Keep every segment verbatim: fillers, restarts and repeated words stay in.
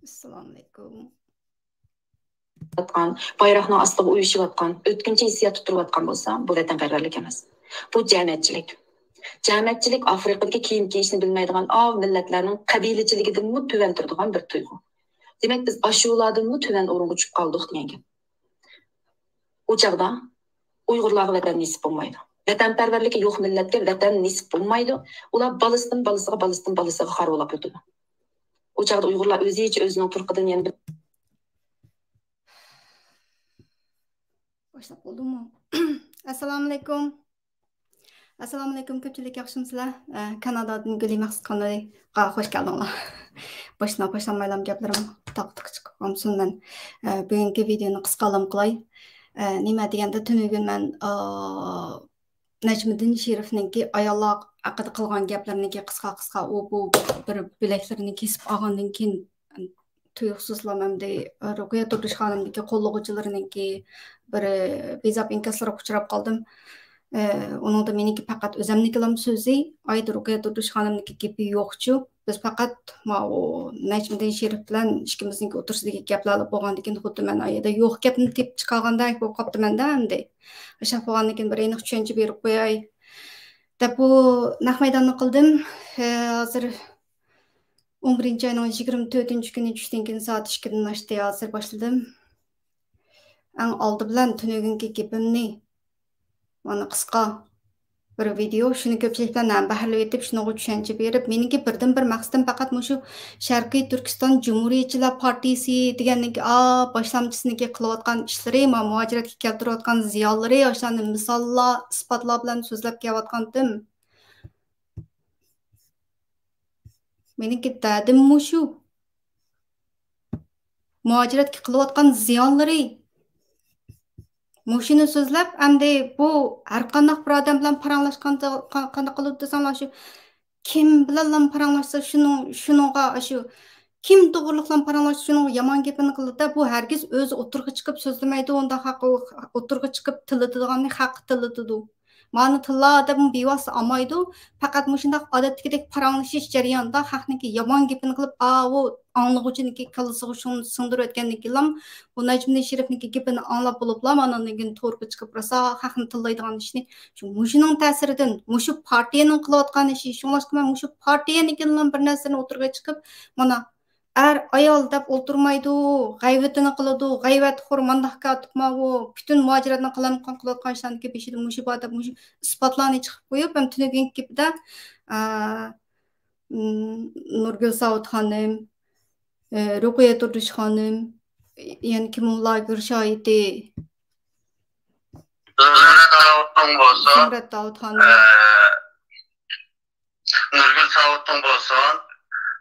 ئەسسالامۇئەلەيكۇم. بايراقنىڭ ئاستىغا ئۇيۇشۇۋاتقان، ئۆتكۈنچى ھېسسىياتتا تۇرۇۋاتقان بولسا، بۇ ۋەتەنپەرۋەرلىك ئەمەس. بۇ جەمەتچىلىك. جەمەتچىلىك ئافرىقىدىكى كىيىم كىيىشنى بىلمەيدىغان ئاۋۇ مىللەتلەرنىڭ قەبىلىچىلىكىدىنمۇ تۆۋەن تۇرىدىغان بىر تۇيغۇ. دېمەك، بىز ئاشۇلاردىنمۇ تۆۋەن ئورۇنغا چۈشۈپ قالدۇق دېگەن گەپ. ئۇ چاغدا ئۇيغۇرلارغا ۋەتەن نېسىپ بولمايدۇ. ۋەتەنپەرۋەرلىكى يوق مىللەتكە ۋەتەن نېسىپ بولمايدۇ. ئۇلار بالىسىدىن بالىسىغا، بالىسىدىن بالىسىغا خارۋىلاپ ئۆتىدۇ. ئۇ چاغدا ئۇيغۇرلار ئۆزىچە ئۆزىنىڭ تۇرقىدىن يەنە بىر باشلاپ بولدۇممۇ؟ ئەسسالامۇئەلەيكۇم. ئەسسالامۇئەلەيكۇم، كۆپچىلىك ياخشىمۇسىلەر؟ ئە، كانادادىن گۈلى مەخسۇت قانىلىغا خوش كەلدىڭلار. باشتىن باشلانمايلام گەپلىرىم تاقا-تۇقا چىقىپ قالمىسۇن. مەن، ئە، بۈگۈنكى ۋىدېونى قىسقالام قىلاي. ئە، نېمە دېگەندە، تۈنۈگۈن مەن، ئا، نەجمىدىن شېرىفنىڭكى ئاياللار ھەققىدە قىلغان گەپلىرىنىڭكى قىسقا-قىسقا، ئۇ بۇ بىر بىلەكلىرىنى كېسىپ ئالغاندىن كېيىن، تۇيۇقسىزلا ئەمدى رۇقىيە تۇردۇش خانىمنىڭكى قوللىغۇچىلىرىنىڭكى بىر ھېساب ئىنكاسلىرىغا ئۇچراپ قالدىم. ئۇنىڭدا مېنىڭكى پەقەت ئۆزەمنىڭكىلا سۆزى، ئايدا رۇقىيە تۇردۇش خانىمنىڭكى گېپى يوقچۇ. بىز پەقەت ماۋۇ نەجمىدىن شېرىپ بىلەن ئىككىمىزنىڭكى ئوتتۇرىسىدىكى گەپلەرلا بولغاندىكىن، خۇددى مەن ئايدا يوق گەپنى تېپىپ چىقارغاندەك بولۇپ قاپتىمەن-دە ئەمدى. ئاشۇنداق بولغاندىكىن بىر ئېنىق چۈشەنچە بېرىپ قوياي دەپ بۇ نەق مەيداننى قىلدىم. ھازىر ئون بىرىنچى ئاينىڭ يىگىرمە تۆتىنچى كۈنى چۈشتىن كېيىن سائەت ئىككىدىن ئاشتى، ھازىر باشلىدىم. ئەڭ ئالدى بىلەن تۈنۈگۈنكى گېپىمنى، مانا قىسقا بىر ۋىدېئو، شۇنى كۆپچىلىك بىلەن ھەمبەھىرلىۋېتىپ، شۇنىڭغا چۈشەنچە بېرىپ، مېنىڭكى بىردىنبىر مەقسىتىم پەقەت مۇشۇ شەرقىي تۈركىستان جۇمھۇرىيەتچىلەر پارتىيىسى دېگەننىڭكى، ئا، باشلامچىسىنىڭكى قىلىۋاتقان ئىشلىرى، ما مۇھاجىرەتكە كەلتۈرۈۋاتقان زىيانلىرى، ئاشۇلارنى مىساللار، ئىسپاتلار بىلەن سۆزلەپ كېلىۋاتقانتىم. مېنىڭكى دەردىم مۇشۇ. مۇھاجىرەتكە قىلىۋاتقان زىيانلىرى. مۇشۇنى سۆزلەپ، ئەمدى بۇ ھەر قانداق بىر ئادەم بىلەن پاراڭلاشقاندا قا-، قانداق قىلىدۇ دېسەڭلار، شۇ كىم بىلەنلا پاراڭلاشسا، شۇنىڭ، شۇنىڭغا، شۇ كىم توغرىلىقلا پاراڭلاشسا، شۇنىڭغا يامان گېپىنى قىلىدۇ-دە. بۇ ھەرگىز ئۆزى ئوتتۇرىغا چىقىپ سۆزلىمەيدۇ، ئۇنداق ھەق-، ئوتتۇرىغا چىقىپ تىللىتىدىغاننى خەققە تىللىتىدۇ. مانا تىللا دەپ بىۋاسىتە ئالمايدۇ. پەقەت مۇشۇنداق ئادەتتىكىدەك پاراڭلىشىش جەريانىدا خەقنىڭكى يامان گېپىنى قىلىپ، ئاۋۇ ئاڭلىغۇچىنىڭكى كاللىسىغا شۇنى سىڭدۈرۈۋەتكەندىن كېيىنلا، بۇ نەجمىدىن شېرىپنىڭكى گېپىنى ئاڭلاپ بولۇپلا، مانا ئاندىن كېيىن تورغا چىقىپ راسا خەقنى تىللايدىغان ئىشنى، شۇ مۇشۇنىڭ تەسىرىدىن، مۇشۇ پارتىيەنىڭ قىلىۋاتقان ئىشى، شۇڭلاشقا مەن مۇشۇ پارتىيەنىڭكىدىنلا بىر نەرسىنى ئوتتۇرىغا چىقىپ، مانا، ئەر، ئايال دەپ ئولتۇرمايدۇ، غەيۋىتىنى قىلىدۇ، غەيۋەتخور، مانداق كاتىپ ماۋۇ، پۈتۈن مۇھاجىرەتنى قالايمىقان قىلىۋاتقان ئىشلارنىڭكى بېشىدا مۇشۇ بار دەپ مۇشۇ ئىسپاتلارنى چىقىپ قويۇپ، ھەم تۈنۈگۈنكى گېپىدە، ئا، م، نۇرگۈل ساۋۇت خانىم، ئە، رۇقىيە تۇردۇش خانىم، يەنە كىم ئۇلار گۈر شاھىتى؟ زۇمرەت داۋۇتنىڭ بولسا، زۇمرەت داۋۇت خانىم. ئە، نۇرگۈل ساۋۇتنىڭ بولسۇن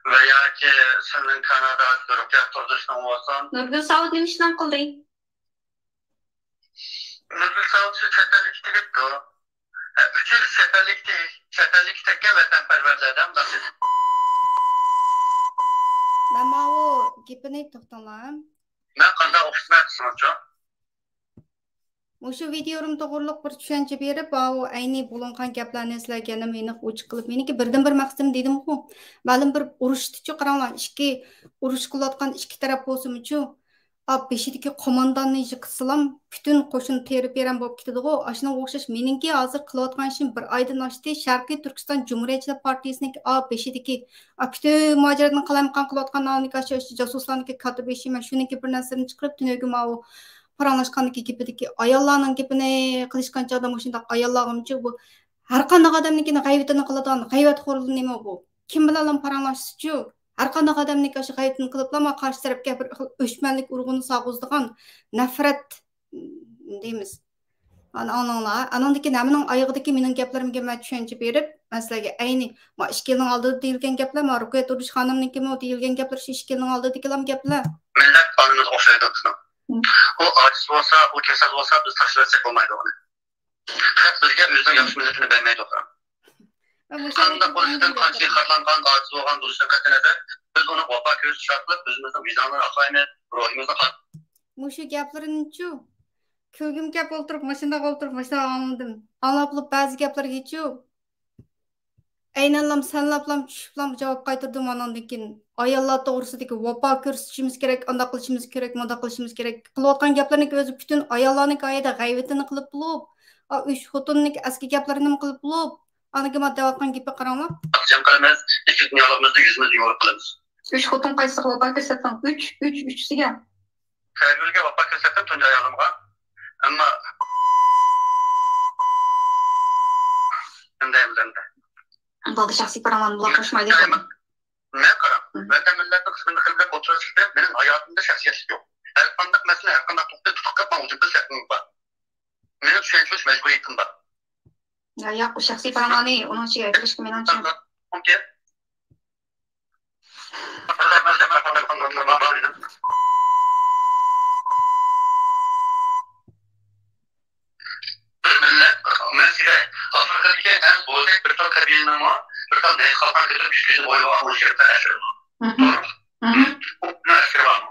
ۋە ياكى سىزنىڭ كانادادىكى رۇقىيە تۇردۇشنىڭ بولسۇن. نۇرگۈل ساۋۇت نېمە ئىشلارنى قىلدى؟ نۇرگۈل ساۋۇت شۇ چەت ئەلگە كېتىپتۇ. ھە، ئۈچ يىل چەت ئەلگە، چەت ئەلگە كەتكەن ۋەتەنپەرۋەرلەردىن بىرى. مەن ماۋۇ گېپىنى توختاڭلار. مەن قانداق ئوقۇشنى دېسىڭىزچۇ؟ مۇشۇ ۋىدىيولىرىم توغرۇلۇق بىر چۈشەنچە بېرىپ، ئاۋۇ ئەينى بولۇنغان گەپلەرنى سىلەرگە يەنە ئېنىق ئوچۇق قىلىپ، مېنىڭكى بىردىنبىر مەقسىتىم دېدىمغۇ، مەلۇم بىر ئۇرۇشتىچۇ، قاراڭلار، ئىككى ئۇرۇش قىلىۋاتقان ئىككى تەرەپ بولسىمۇچۇ، ئا، بېشىدىكى قومانداننى يىقىتسىلام، پۈتۈن قوشۇن تېرە-پېرەن بولۇپ كېتىدىغۇ. ئاشۇنىڭغا ئوخشاش مېنىڭكى ھازىر قىلىۋاتقان ئىشىم بىر ئايدىن ئاشتى. شەرقىي تۈركىستان جۇمھۇرىيەتچىلەر پارتىيىسىنىڭكى، ئا، بېشىدىكى، ئا، پۈتۈن مۇھاجىرەتنى قالايمىقان قىلىۋاتقان ناۋادا جاسۇسلارنىڭكى كاتتىبېشى، مەن شۇنىڭكى بىر نەرسىنى چىقىرىپ، تۈنۈگۈن ماۋۇ پاراڭلاشقاندىكى گېپىدىكى ئاياللارنىڭ گېپىنى قىلىشقان چاغدا مۇشۇنداق ئاياللارغىمۇچۇ بۇ ھەر قانداق ئادەمنىڭكىنى غەيۋىتىنى قىلىدىغان غەيۋەتخورلار نېمە بۇ؟ كىم بىلەنلا پاراڭلاشسىچۇ؟ ھەر قانداق ئادەمنىڭكى ئاشۇ غەيۋىتىنى قىلىپلا، ما قارشى تەرەپكە بىر خىل ئۆچمەنلىك ئۇرغۇنى سالغۇزىدىغان نەپرەت، م، دەيمىز. ئانا ئاڭلاڭلار. ئانىڭدىكى نېمىنىڭ ئايىغىدىكى مېنىڭ گەپلىرىمگە مەن چۈشەنچە بېرىپ، مەن سىلەرگە ئەينى، ما ئىككى يىلنىڭ ئالدىدا دېيىلگەن گەپلەر، ما رۇقىيە تۇردۇش خانىمنىڭكىمۇ دېيىلگەن گەپلەر، شۇ ئىككى يىلنىڭ ئالدىدىكىلا گەپلەر. مىللەت ئانىمىز ئوخشايدۇ بىزنىڭ. ئۇ ئاجىز بولسا، ئۇ كېسەل بولسا، بىز تاشلىۋەتسەك بولمايدۇ ئۇنى. خەق بىزگە ئۆزىنىڭ ياخشى مىللىتىنى بەرمەيدۇ. قانداق بولۇشىدىن، قانچىلىك خارلانغان، ئاجىز بولغان بولۇشىدىن قەتئىينەزەر، بىز ئۇنى ۋاپا كۆرسىتىش ئارقىلىق ئۆزىمىزنىڭ ۋىجدانىنى ئاقلايمىز، روھىمىزنى قان- مۇشۇ گەپلىرىنىچۇ، كۈلگۈم كەپ ئولتۇرۇپ، ماشىنىدا ئولتۇرۇپ، ماشىنىدا ئاڭلىدىم. ئاڭلاپ بولۇپ بەزى گەپلەرگىچۇ، ئەينەنلام سەنلەپلام چۈشۈپلام جاۋاب قايتۇردۇم ئاناندىن كېيىن. ئاياللار توغرىسىدىكى ۋاپا كۆرسىتىشىمىز كېرەك، ئانداق قىلىشىمىز كېرەك، مۇنداق قىلىشىمىز كېرەك. قىلىۋاتقان گەپلىرىنىڭكى ئۆزى پۈتۈن ئاياللارنىڭكى ئايىدە غەيۋىتىنى قىلىپ بولۇپ، ئا، ئۈچ خوتۇننىڭكى ئەسكى گەپلىرىنىمۇ قىلىپ بولۇپ، ئاندىن كېيىن مانا دەۋاتقان گېپى قاراڭلار. جەڭ قىلىمىز، ئىككى دۇنيالىقىمىزدا يۈزىمىزگە يۇمرۇق قىلىمىز. ئۈچ خوتۇن قايسىغا ۋاپا كۆرسەتسەڭ؟ ئۈچ، ئۈچ، ئۈچىسىگە. خەيرىگۈلگە ۋاپا كۆرسەتتىم تۇنجى ئايالىمغا. ئەمما نېمە دەيمىز ئەمدى؟ بالدا شەخسىي پاراڭلارنى بۇلار قوشمايدۇ. مەن قاراڭ، ۋەتەن مىللەتنىڭ خىزمىتىنى قىلىپ ئولتۇرۇشتىن مېنىڭ ھاياتىمدا شەخسىيەتلىك يوق. ھەر قانداق مەسىلە، ھەر قانداق توختى تۇتۇپ قېلىپ ماڭا ھۇجۇم قىلىش ھەققىڭىز بار. مېنىڭ چۈشەنچۈرۈش مەجبۇرىيىتىم بار. يا، ياق، ئۇ شەخسىي پاراڭلارنى ئۇنىڭ ئىچىگە كىرىشكە مېنىڭچە. بىر مىللەت، مەسىلەن، ئافرىقىدىكى ئەڭ بوزەك بىر تور قەبىلىنىڭمۇ بىر تال نەيزە قالقان كۆتۈرۈپ يۈز كۆزىنى ئويۇپ ئالغان ئۇ يەردە ئەسىرى بار. مم. توغرىمۇ؟ مم. ئۇ ئەسىرى بارمۇ؟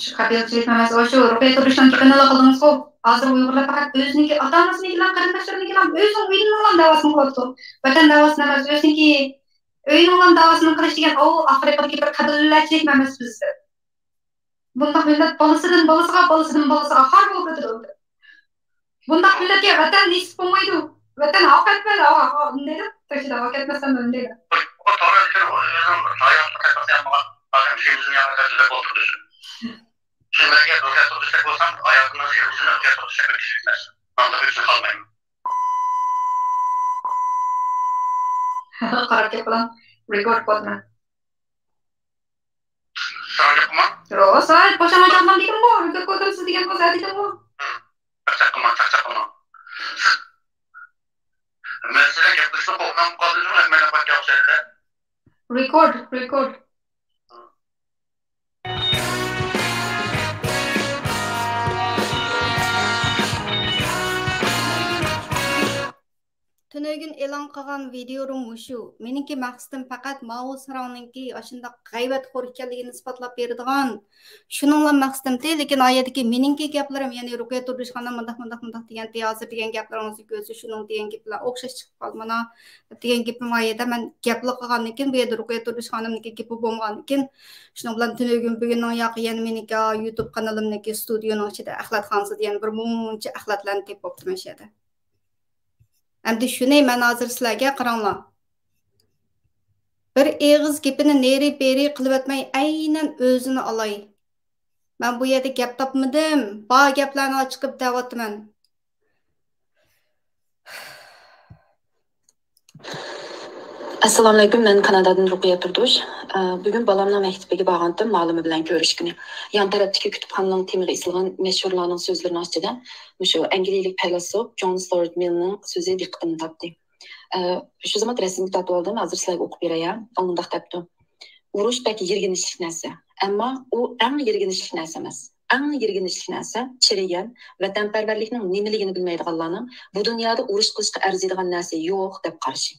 شۇ خەبىرلىك مەسىلە شۇ رۇقىيە تۇردۇشنىڭ گېپىنىلا قىلدىڭىزغۇ. ھازىر ئۇيغۇرلار پەقەت ئۆزىنىڭكى ئاتا-ئانىسىنىڭكىلا، قېرىنداشلىرىنىڭكىلا، ئۆزىنىڭ ئۆيىنىڭلا داۋاسىنى قىلىۋاتىدۇ. ۋەتەن داۋاسىنى ئەمەس، ئۆزىنىڭكى ئۆيىنىڭلا داۋاسىنى قىلىش دېگەن ئۇ ئافرىقىدىكى بىر قەبىلىلەرچىلىكمۇ ئەمەس بىزدە. بۇنداق مىللەت بالىسىدىن بالىسىغا، بالىسىدىن بالىسىغا خار بولۇپ ئۆتىدۇ. بۇنداق مىللەتكە ۋەتەن نېسىپ بولمايدۇ. ۋەتەن ھاقىقەتەن ھاۋا، ھاۋا، نېمە دەيدۇ؟ تېخىچە داۋا كەتمەستىن ئۆلدى. بۇ توغرا ئۆزىنىڭ ھاياتىنى تەكرار قىلمىغان ئادەم يىگىرمە يىلنى ياقى تەكرار ئولتۇردى. شۇ مەنگە رۇقىيە تۇردۇشتەك بولسام، ھاياتىمدا يىگىرمە يىلنى رۇقىيە تۇردۇشتەك ئۆتكۈزۈپ كېتىمەن. ماڭا تېخى ئۈچ يىل قالمايمەن. قاراپ كەپ قالاڭ. رېكورد قىلىۋاتىمەن. ساڭا گەپ قىلما. يوق، ساڭا باشاڭغا چاقمام دېدىمغۇ، رېكورد قىلىۋاتىمسىز دېگەنغۇ، ساڭا دېدىمغۇ. چاقچاق قىلما، چاقچاق قىلما. سىز، مەن سىلەر گەپ قىلىشتىن قورقماي قالدىڭىزمۇ، مەن قاچقان ئوخشايدۇ. رېكورد، رېكورد. تۈنۈگۈن ئېلان قىلغان ۋىدىيورۇم مۇشۇ. مېنىڭكى مەقسىتىم پەقەت ماۋۇ ساراڭنىڭكى ئاشۇنداق غەيۋەتخور ئىكەنلىكىنى ئىسپاتلاپ بېرىدىغان. شۇنىڭلا مەقسىتىمتى، لېكىن ئايەتتىكى مېنىڭكى گەپلىرىم، يەنى رۇقىيە تۇردۇش خانىم مۇنداق، مۇنداق، مۇنداق دېگەنتى، ھازىر دېگەن گەپلىرىڭىزنىڭكى ئۆزى شۇنىڭ دېگەن گېپى بىلەن ئوخشاش چىقىپ قالدى. مانا دېگەن گېپىم ئايەتتە مەن گەپلا قىلغاندىن كېيىن، بۇ يەردە رۇقىيە تۇردۇش خانىمنىڭكى گېپى بولمىغاندىن كېيىن، شۇنىڭ بىلەن تۈنۈگۈن بۈگۈننىڭ ياقى يەنە مېنىڭكى يۇتۇب قانىلىمنىڭكى ستۇدىيونىڭ ئىچىدە ئەخلەتخانىسىدا يەنە بىر مۇنچە ئەخلەتلەرنى تېپىپ بوپتىمەن شۇ يەردە. ئەمدى شۇنى مەن ھازىر سىلەرگە قاراڭلار. بىر ئېغىز گېپىنى نېرى بېرى قىلىۋەتمەي، ئەينەن ئۆزىنى ئالاي. مەن بۇ يەردە گەپ تاپمىدىم. بار گەپلەرنى ئاچىقىپ دەۋاتىمەن. ئەسسالامۇئەلەيكۇم، مەن كانادادىن رۇقىيە تۇردۇش. ئە، بۈگۈن بالامنىڭ مەكتىپىگە بارغانتىم، مالىمى بىلەن كۆرۈشكىنى. يان تەرەپتىكى كۇتۇپخانىنىڭ تېمىغا ئېسىلغان مەشھۇرلارنىڭ سۆزلىرىنىڭ ئىچىدە مۇشۇ ئەنگلىيەلىك پەيلاسوپ جون ستۇئارت مىلنىڭ سۆزى دىققىتىمنى تارتتى. ئە، شۇ زاماندا رەسىمگە تارتىۋالدىم، ھازىر سىلەرگە ئوقۇپ بېرەي. ئۇ مۇنداق دەپتۇ: «ئۇرۇش بەك يىرگىنچلىك نەرسە، ئەمما ئۇ ئەڭ يىرگىنچلىك نەرسە ئەمەس. ئەڭ يىرگىنچلىك نەرسە چىرىگەن، ۋەتەنپەرۋەرلىكنىڭ نېمىلىكىنى بىلمەيدىغانلارنىڭ بۇ دۇنيادا ئۇرۇش قىلىشقا ئەرزىيدىغان نەرسە يوق دەپ قارىشى.»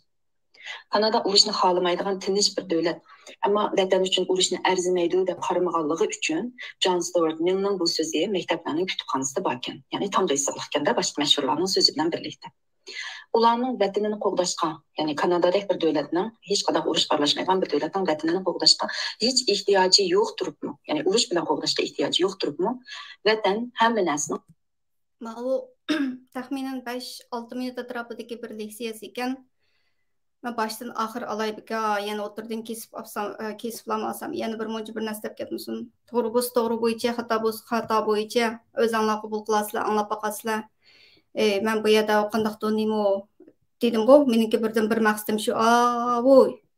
كانادا ئۇرۇشنى خالىمايدىغان تىنچ بىر دۆلەت، ئەمما ۋەتەن ئۈچۈن ئۇرۇشنى ئەرزىمەيدۇ دەپ قارىمىغانلىقى ئۈچۈن جون ستۇئارت مىلنىڭ بۇ سۆزى مەكتەپلەرنىڭ كۇتۇپخانىسىدا باركەن. يەنى تامدا ئېسىلغانكەن-دە، باشقا مەشھۇرلارنىڭ سۆزى بىلەن بىرلىكتە. ئۇلارنىڭ ۋەتىنىنى قوغداشقا، يەنى كانادادەك بىر دۆلەتنىڭ، ھېچقانداق ئۇرۇشقا ئارىلاشمايدىغان بىر دۆلەتنىڭ ۋەتىنىنى قوغداشقا ھېچ ئېھتىياجى يوق تۇرۇپمۇ، يەنى ئۇرۇش بىلەن قوغداشقا ئېھتىياجى يوق تۇرۇپمۇ، ۋەتەن ھەممە نەرسىنىڭ. ماۋۇ تەخمىنەن بەش، ئالتە مىنۇت ئەتراپىدىكى بىر لېكسىيەسى ئىكەن. مەن باشتىن ئاخىر ئالاي بىكا، يەنە ئوتتۇرىدىن كېسىپ ئاپسام، ئە، كېسىپلام ئالسام، يەنە بىر مۇنچە بىر نەرسە دەپ كەتمىسۇن. توغرا بولسا توغرا بويىچە، خاتا بولسا خاتا بويىچە. ئۆزۈڭلار قوبۇل قىلارسىلەر، ئاڭلاپ باقارسىلەر. ئى، مەن بۇ يەردە قانداقتۇ نېمە دېدىمغۇ، مېنىڭكى بىردىن بىر مەقسىتىم شۇ، ئاۋۇ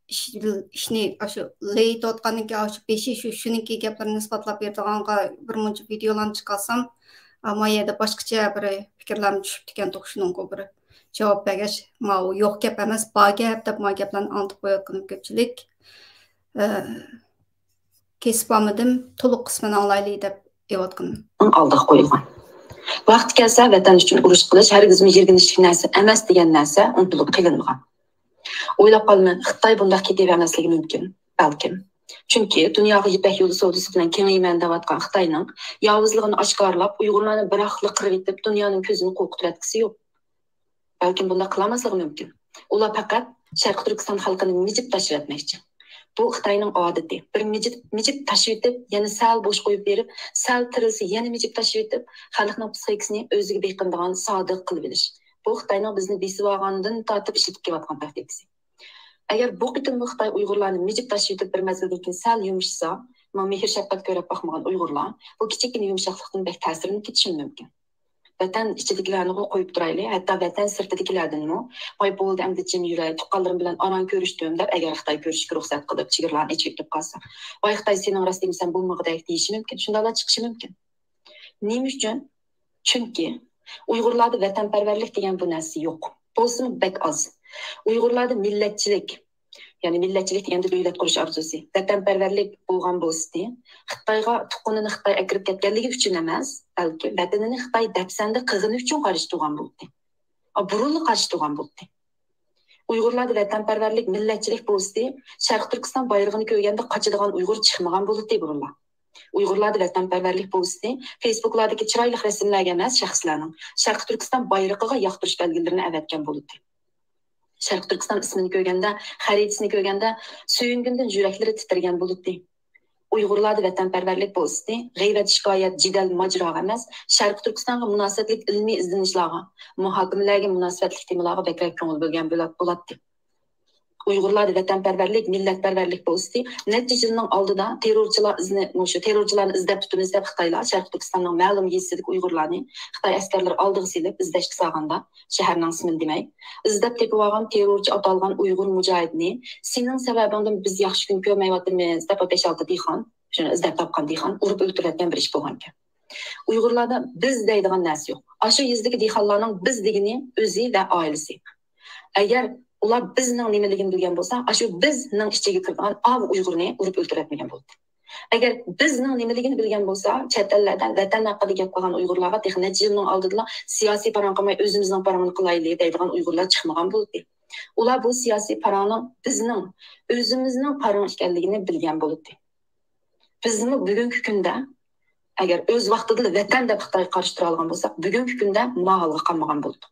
ئىش، ئىشنى، ئاشۇ لېيىتىۋاتقاندىن كېيىن، ئاشۇ بېشى شۇ، شۇنىڭكى گەپلىرىنى ئىسپاتلاپ بېرىدىغانغا بىر مۇنچە ۋىدىيولارنى چىقارسام، ئەمما يەردە باشقىچە بىر پىكىرلەرمۇ چۈشۈپتىكەن توق، شۇنىڭغا بىر جاۋاب بەرگەچ، ماۋۇ يوق گەپ ئەمەس، بار گەپ دەپ، ما گەپلەرنى ئاڭلىتىپ قويۇۋاتقىنىم كۆپچىلىك. ئە، كېسىپ ئالمىدىم، تولۇق قىسمىنى ئاڭلايلى دەپ ئېلىۋاتقىنىم. ئالدىغا قويۇلغان. ۋاقتى كەلسە، ۋەتەن ئۈچۈن ئۇرۇش قىلىش ھەرگىزمۇ يىرگىنچلىك نەرسە ئەمەس دېگەن نەرسە ئۇنتۇلۇپ قېلىنمىغان. ئويلاپ قالىمەن، خىتاي بۇنداق كېتىۋەرمەسلىكى مۇمكىن، بەلكىم. چۈنكى دۇنياغا يىپەك يولى سودىسى بىلەن كېڭىيىمەن دەۋاتقان خىتاينىڭ ياۋۇزلۇقىنى ئاشكارىلاپ، ئۇيغۇرلارنى بىراقلا قىرىۋېتىپ، دۇنيانىڭ كۆزىنى قورقۇتۇۋەتكۈسى يوق. بەلكىم بۇنداق قىلالماسلىقى مۇمكىن. ئۇلار پەقەت شەرقىي تۈركىستان خەلقىنى مىجىپ تاشلىۋەتمەكچى. بۇ خىتاينىڭ ئادىتى. بىر مىجىپ، مىجىپ تاشلىۋېتىپ، يەنە سەل بوش قويۇپ بېرىپ، سەل تىرىلسە يەنە مىجىپ تاشلىۋېتىپ، خەلقنىڭ پسىخىكىسىنى ئۆزىگە بېقىنىدىغان سادىق قىلىۋېلىش. بۇ خىتاينىڭ بىزنى بېسىۋالغاندىن تارتىپ ئىشلىتىپ كېلىۋاتقان تاكتىكىسى. ئەگەر بۇ قېتىممۇ خىتاي ئۇيغۇرلارنى مىجىپ تاشلىۋېتىپ بىر مەزگىلدىن كېيىن سەل يۇمشىسا، مانا مېھىر شەپقەت كۆرۈپ باقمىغان ئۇيغۇرلار بۇ كىچىككىنە يۇمشاقلىقتىن بەك تەسىرلىنىپ كېتىشىمۇ مۇمكىن. ۋەتەن ئىچىدىكىلەرنىغۇ قويۇپ تۇرايلى، ھەتتا ۋەتەن سىرتىدىكىلەردىنمۇ، ۋاي بولدى ئەمدى جىم يۈرەي، تۇغقانلىرىم بىلەن ئاران كۆرۈشتۈم دەپ، ئەگەر خىتاي كۆرۈشۈشكە رۇخسەت قىلىپ، چېگرىلارنى ئېچىۋېتىپ قالسا، ۋاي خىتاي سېنىڭ راست دېمىسەم بولمىغۇدەك دېيىشى مۇمكىن، شۇنداقلا چىقىشى مۇمكىن. نېمە ئۈچۈن؟ چۈنكى ئۇيغۇرلاردا ۋەتەنپەرۋەرلىك دېگەن بۇ نەرسە يوق. بولسىمۇ بەك ئاز. ئۇيغۇرلاردا مىللەتچىلىك، يەنى مىللەتچىلىك دېگەندە دۆلەت قۇرۇش ئارزۇسى، ۋەتەنپەرۋەرلىك بولغان بولسىدى، خىتايغا تۇغقىنىنى خىتاي ئەكىرىپ كەتكەنلىكى ئۈچۈن ئەمەس، بەلكى ۋەتىنىنى خىتاي دەپسەندە قىلغىنى ئۈچۈن قارشى تۇرغان بولاتتى. ئا، بۇرۇنلا قارشى تۇرغان بولاتتى. ئۇيغۇرلاردا ۋەتەنپەرۋەرلىك، مىللەتچىلىك بولسىدى، شەرقىي تۈركىستان بايرىقىنى كۆرگەندە قاچىدىغان ئۇيغۇر چىقمىغان بولاتتى بۇرۇنلا. ئۇيغۇرلاردا ۋەتەنپەرۋەرلىك بولسىدى، فېيسبۇكلاردىكى چىرايلىق رەسىملەرگە ئەمەس، شەخسلەرنىڭ شەرقىي تۈركىستان بايرىقىغا ياقتۇرۇش بەلگىلىرىنى ئەۋەتكەن بولاتتى. شەرقىي تۈركىستان ئىسمىنى كۆرگەندە، خەرىتىسىنى كۆرگەندە سۆيۈنگىنىدىن يۈرەكلىرى تىترىگەن بولاتتى. ئۇيغۇرلاردا ۋەتەنپەرۋەرلىك بولسىدى، غەيۋەت، شىكايەت، جېدەل، ماجىراغا ئەمەس، شەرقىي تۈركىستانغا مۇناسىۋەتلىك ئىلمىي ئىزدىنىشلارغا، مۇھاكىمىلەرگە مۇناسىۋەتلىك تېمىلارغا بەكرەك كۆڭۈل بۆلگەن بولات-، بولاتتى. ئۇيغۇرلاردا ۋەتەنپەرۋەرلىك، مىللەتپەرۋەرلىك بولسىدى، نەچچە يىلنىڭ ئالدىدا تېررورچىلار ئىزنى، مۇشۇ تېررورچىلارنى ئىزدەپ تۇتىمىز دەپ خىتايلار شەرقىي تۈركىستاننىڭ مەلۇم يېزىسىدىكى ئۇيغۇرلارنى خىتاي ئەسكەرلىرى ئالدىغا سېلىپ ئىزدەشكە سالغاندا، شەھەرنىڭ ئىسمىنى دېمەي، ئىزدەپ تېپىۋالغان تېررورچى ئاتالغان ئۇيغۇر مۇجاھىدنى، سېنىڭ سەۋەبىڭدىن بىز ياخشى كۈن كۆرمەيۋاتىمىز دەپ، بەش-ئالتە دېھقان، شۇنى ئىزدەپ تاپقان دېھقان ئۇرۇپ ئۆلتۈرۈۋەتكەن بىر ئىش بولغانىكەن. ئۇيغۇرلاردا بىز دەيدىغان نەرسە يوق. ئاشۇ يېزىدىكى دېھقانلارنىڭ بىز دېگىنى ئۆزى ۋە ئائىلىسى. ئەگەر ئۇلار بىزنىڭ نېمىلىكىنى بىلگەن بولسا، ئاشۇ بىزنىڭ ئىچىگە كىرىدىغان ئاۋۇ ئۇيغۇرنى ئۇرۇپ ئۆلتۈرۈۋەتمىگەن بولاتتى. ئەگەر بىزنىڭ نېمىلىكىنى بىلگەن بولسا، چەت ئەللەردە ۋەتەن ھەققىدە گەپ قىلغان ئۇيغۇرلارغا تېخى نەچچە يىلنىڭ ئالدىدىلا سىياسىي پاراڭ قىلماي، ئۆزىمىزنىڭ پاراڭىنى قىلايلى دەيدىغان ئۇيغۇرلار چىقمىغان بولاتتى. ئۇلار بۇ سىياسىي پاراڭنىڭ بىزنىڭ، ئۆزىمىزنىڭ پاراڭ ئىكەنلىكىنى بىلگەن بولاتتى. بىزمۇ بۈگۈنكى كۈندە ئەگەر ئۆز ۋاقتىدىلا ۋەتەن دەپ خىتايغا قارشى تۇرالىغان بولساق، بۈگۈنكى كۈندە ما ھالغا قالمىغان بولدۇق.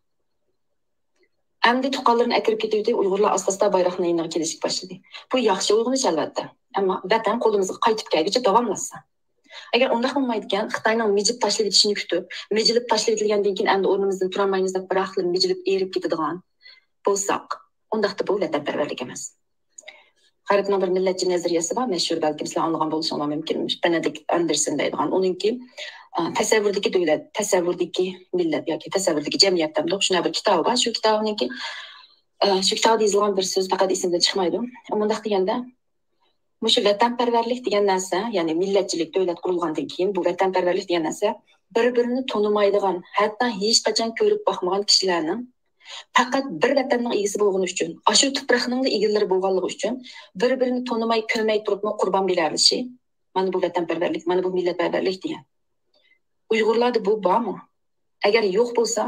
ئەمدى تۇغقانلىرىنى ئەكىرىپ كېتىۋېتىپ، ئۇيغۇرلار ئاستا-ئاستا بايراقنىڭ يېنىغا كېلىشكە باشلىدى. بۇ ياخشى ئويغىنىش، ئەلۋەتتە. ئەمما ۋەتەن قولىمىزغا قايتىپ كەلگۈچە داۋاملاشسا. ئەگەر ئۇنداق بولمايدىكەن، خىتاينىڭ مىجىپ تاشلىۋېتىشىنى كۈتۈپ، مىجىلىپ تاشلىۋېتىلگەندىن كېيىن ئەمدى ئورنىمىزدىن تۇرالمايمىز دەپ بىراقلا مىجىلىپ ئېرىپ كېتىدىغان بولساق، ئۇنداقتا بۇ ۋەتەنپەرۋەرلىك ئەمەس. غەربنىڭ بىر مىللەتچى نەزەرىيەسى بار، مەشھۇر، بەلكىم سىلەر ئاڭلىغان بولۇشۇڭلار مۇمكىن، بېنېدىكت ئاندېرسون دەيدىغان. ئۇنىڭكى، ئە، تەسەۋۋۇردىكى دۆلەت، تەسەۋۋۇردىكى مىللەت ياكى تەسەۋۋۇردىكى جەمئىيەت دەمدۇق، شۇنداق بىر كىتابى بار. شۇ كىتابىنىڭكى، ئە، شۇ كىتابىدا يېزىلغان بىر سۆز پەقەت ئېسىمدىن چىقمايدۇ. مۇنداق دېگەندە، مۇشۇ ۋەتەنپەرۋەرلىك دېگەن نەرسە، يەنى مىللەتچىلىك، دۆلەت قۇرۇلغاندىن كېيىن بۇ ۋەتەنپەرۋەرلىك دېگەن نەرسە بىر-بىرىنى تونۇمايدىغان، ھەتتا ھېچقاچان كۆرۈپ باقمىغان كىشىلەرنىڭ پەقەت بىر ۋەتەننىڭ ئىگىسى بولغىنى ئۈچۈن، ئاشۇ تۇپراقنىڭلا ئىگىلىرى بولغانلىقى ئۈچۈن، بىر-بىرىنى تونۇماي، كۆرمەي تۇرۇپمۇ قۇربان بېرەلىشى، مانا بۇ ۋەتەنپەرۋەرلىك، مانا بۇ مىللەتپەرۋەرلىك دېگەن. ئۇيغۇرلاردا بۇ بارمۇ؟ ئەگەر يوق بولسا،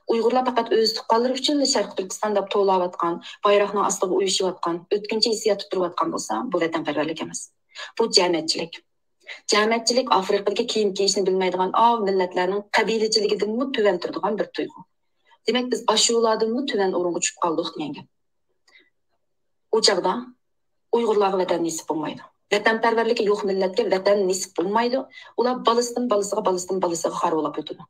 ئۇيغۇرلار پەقەت ئۆز تۇغقانلىرى ئۈچۈنلا شەرقىي تۈركىستان دەپ توۋلاۋاتقان، بايراقنىڭ ئاستىغا ئۇيۇشۇۋاتقان، ئۆتكۈنچى ھېسسىياتتا تۇرۇۋاتقان بولسا، بۇ ۋەتەنپەرۋەرلىك ئەمەس. بۇ جەمەتچىلىك. جەمەتچىلىك ئافرىقىدىكى كىيىم كىيىشنى بىلمەيدىغان ئاۋۇ مىللەتلەرنىڭ قەبىلىچىلىكىدىنمۇ تۆۋەن تۇرىدىغان بىر تۇيغۇ. دېمەك، بىز ئاشۇلاردىنمۇ تۆۋەن ئورۇنغا چۈشۈپ قالدۇق دېگەن گەپ. ئۇ چاغدا ئۇيغۇرلارغا ۋەتەن نېسىپ بولمايدۇ. ۋەتەنپەرۋەرلىكى يوق مىللەتكە ۋەتەن نېسىپ بولمايدۇ. ئۇلار بالىسىدىن بالىسىغا، بالىسىدىن بالىسىغا خارۋىلاپ ئۆتىدۇ.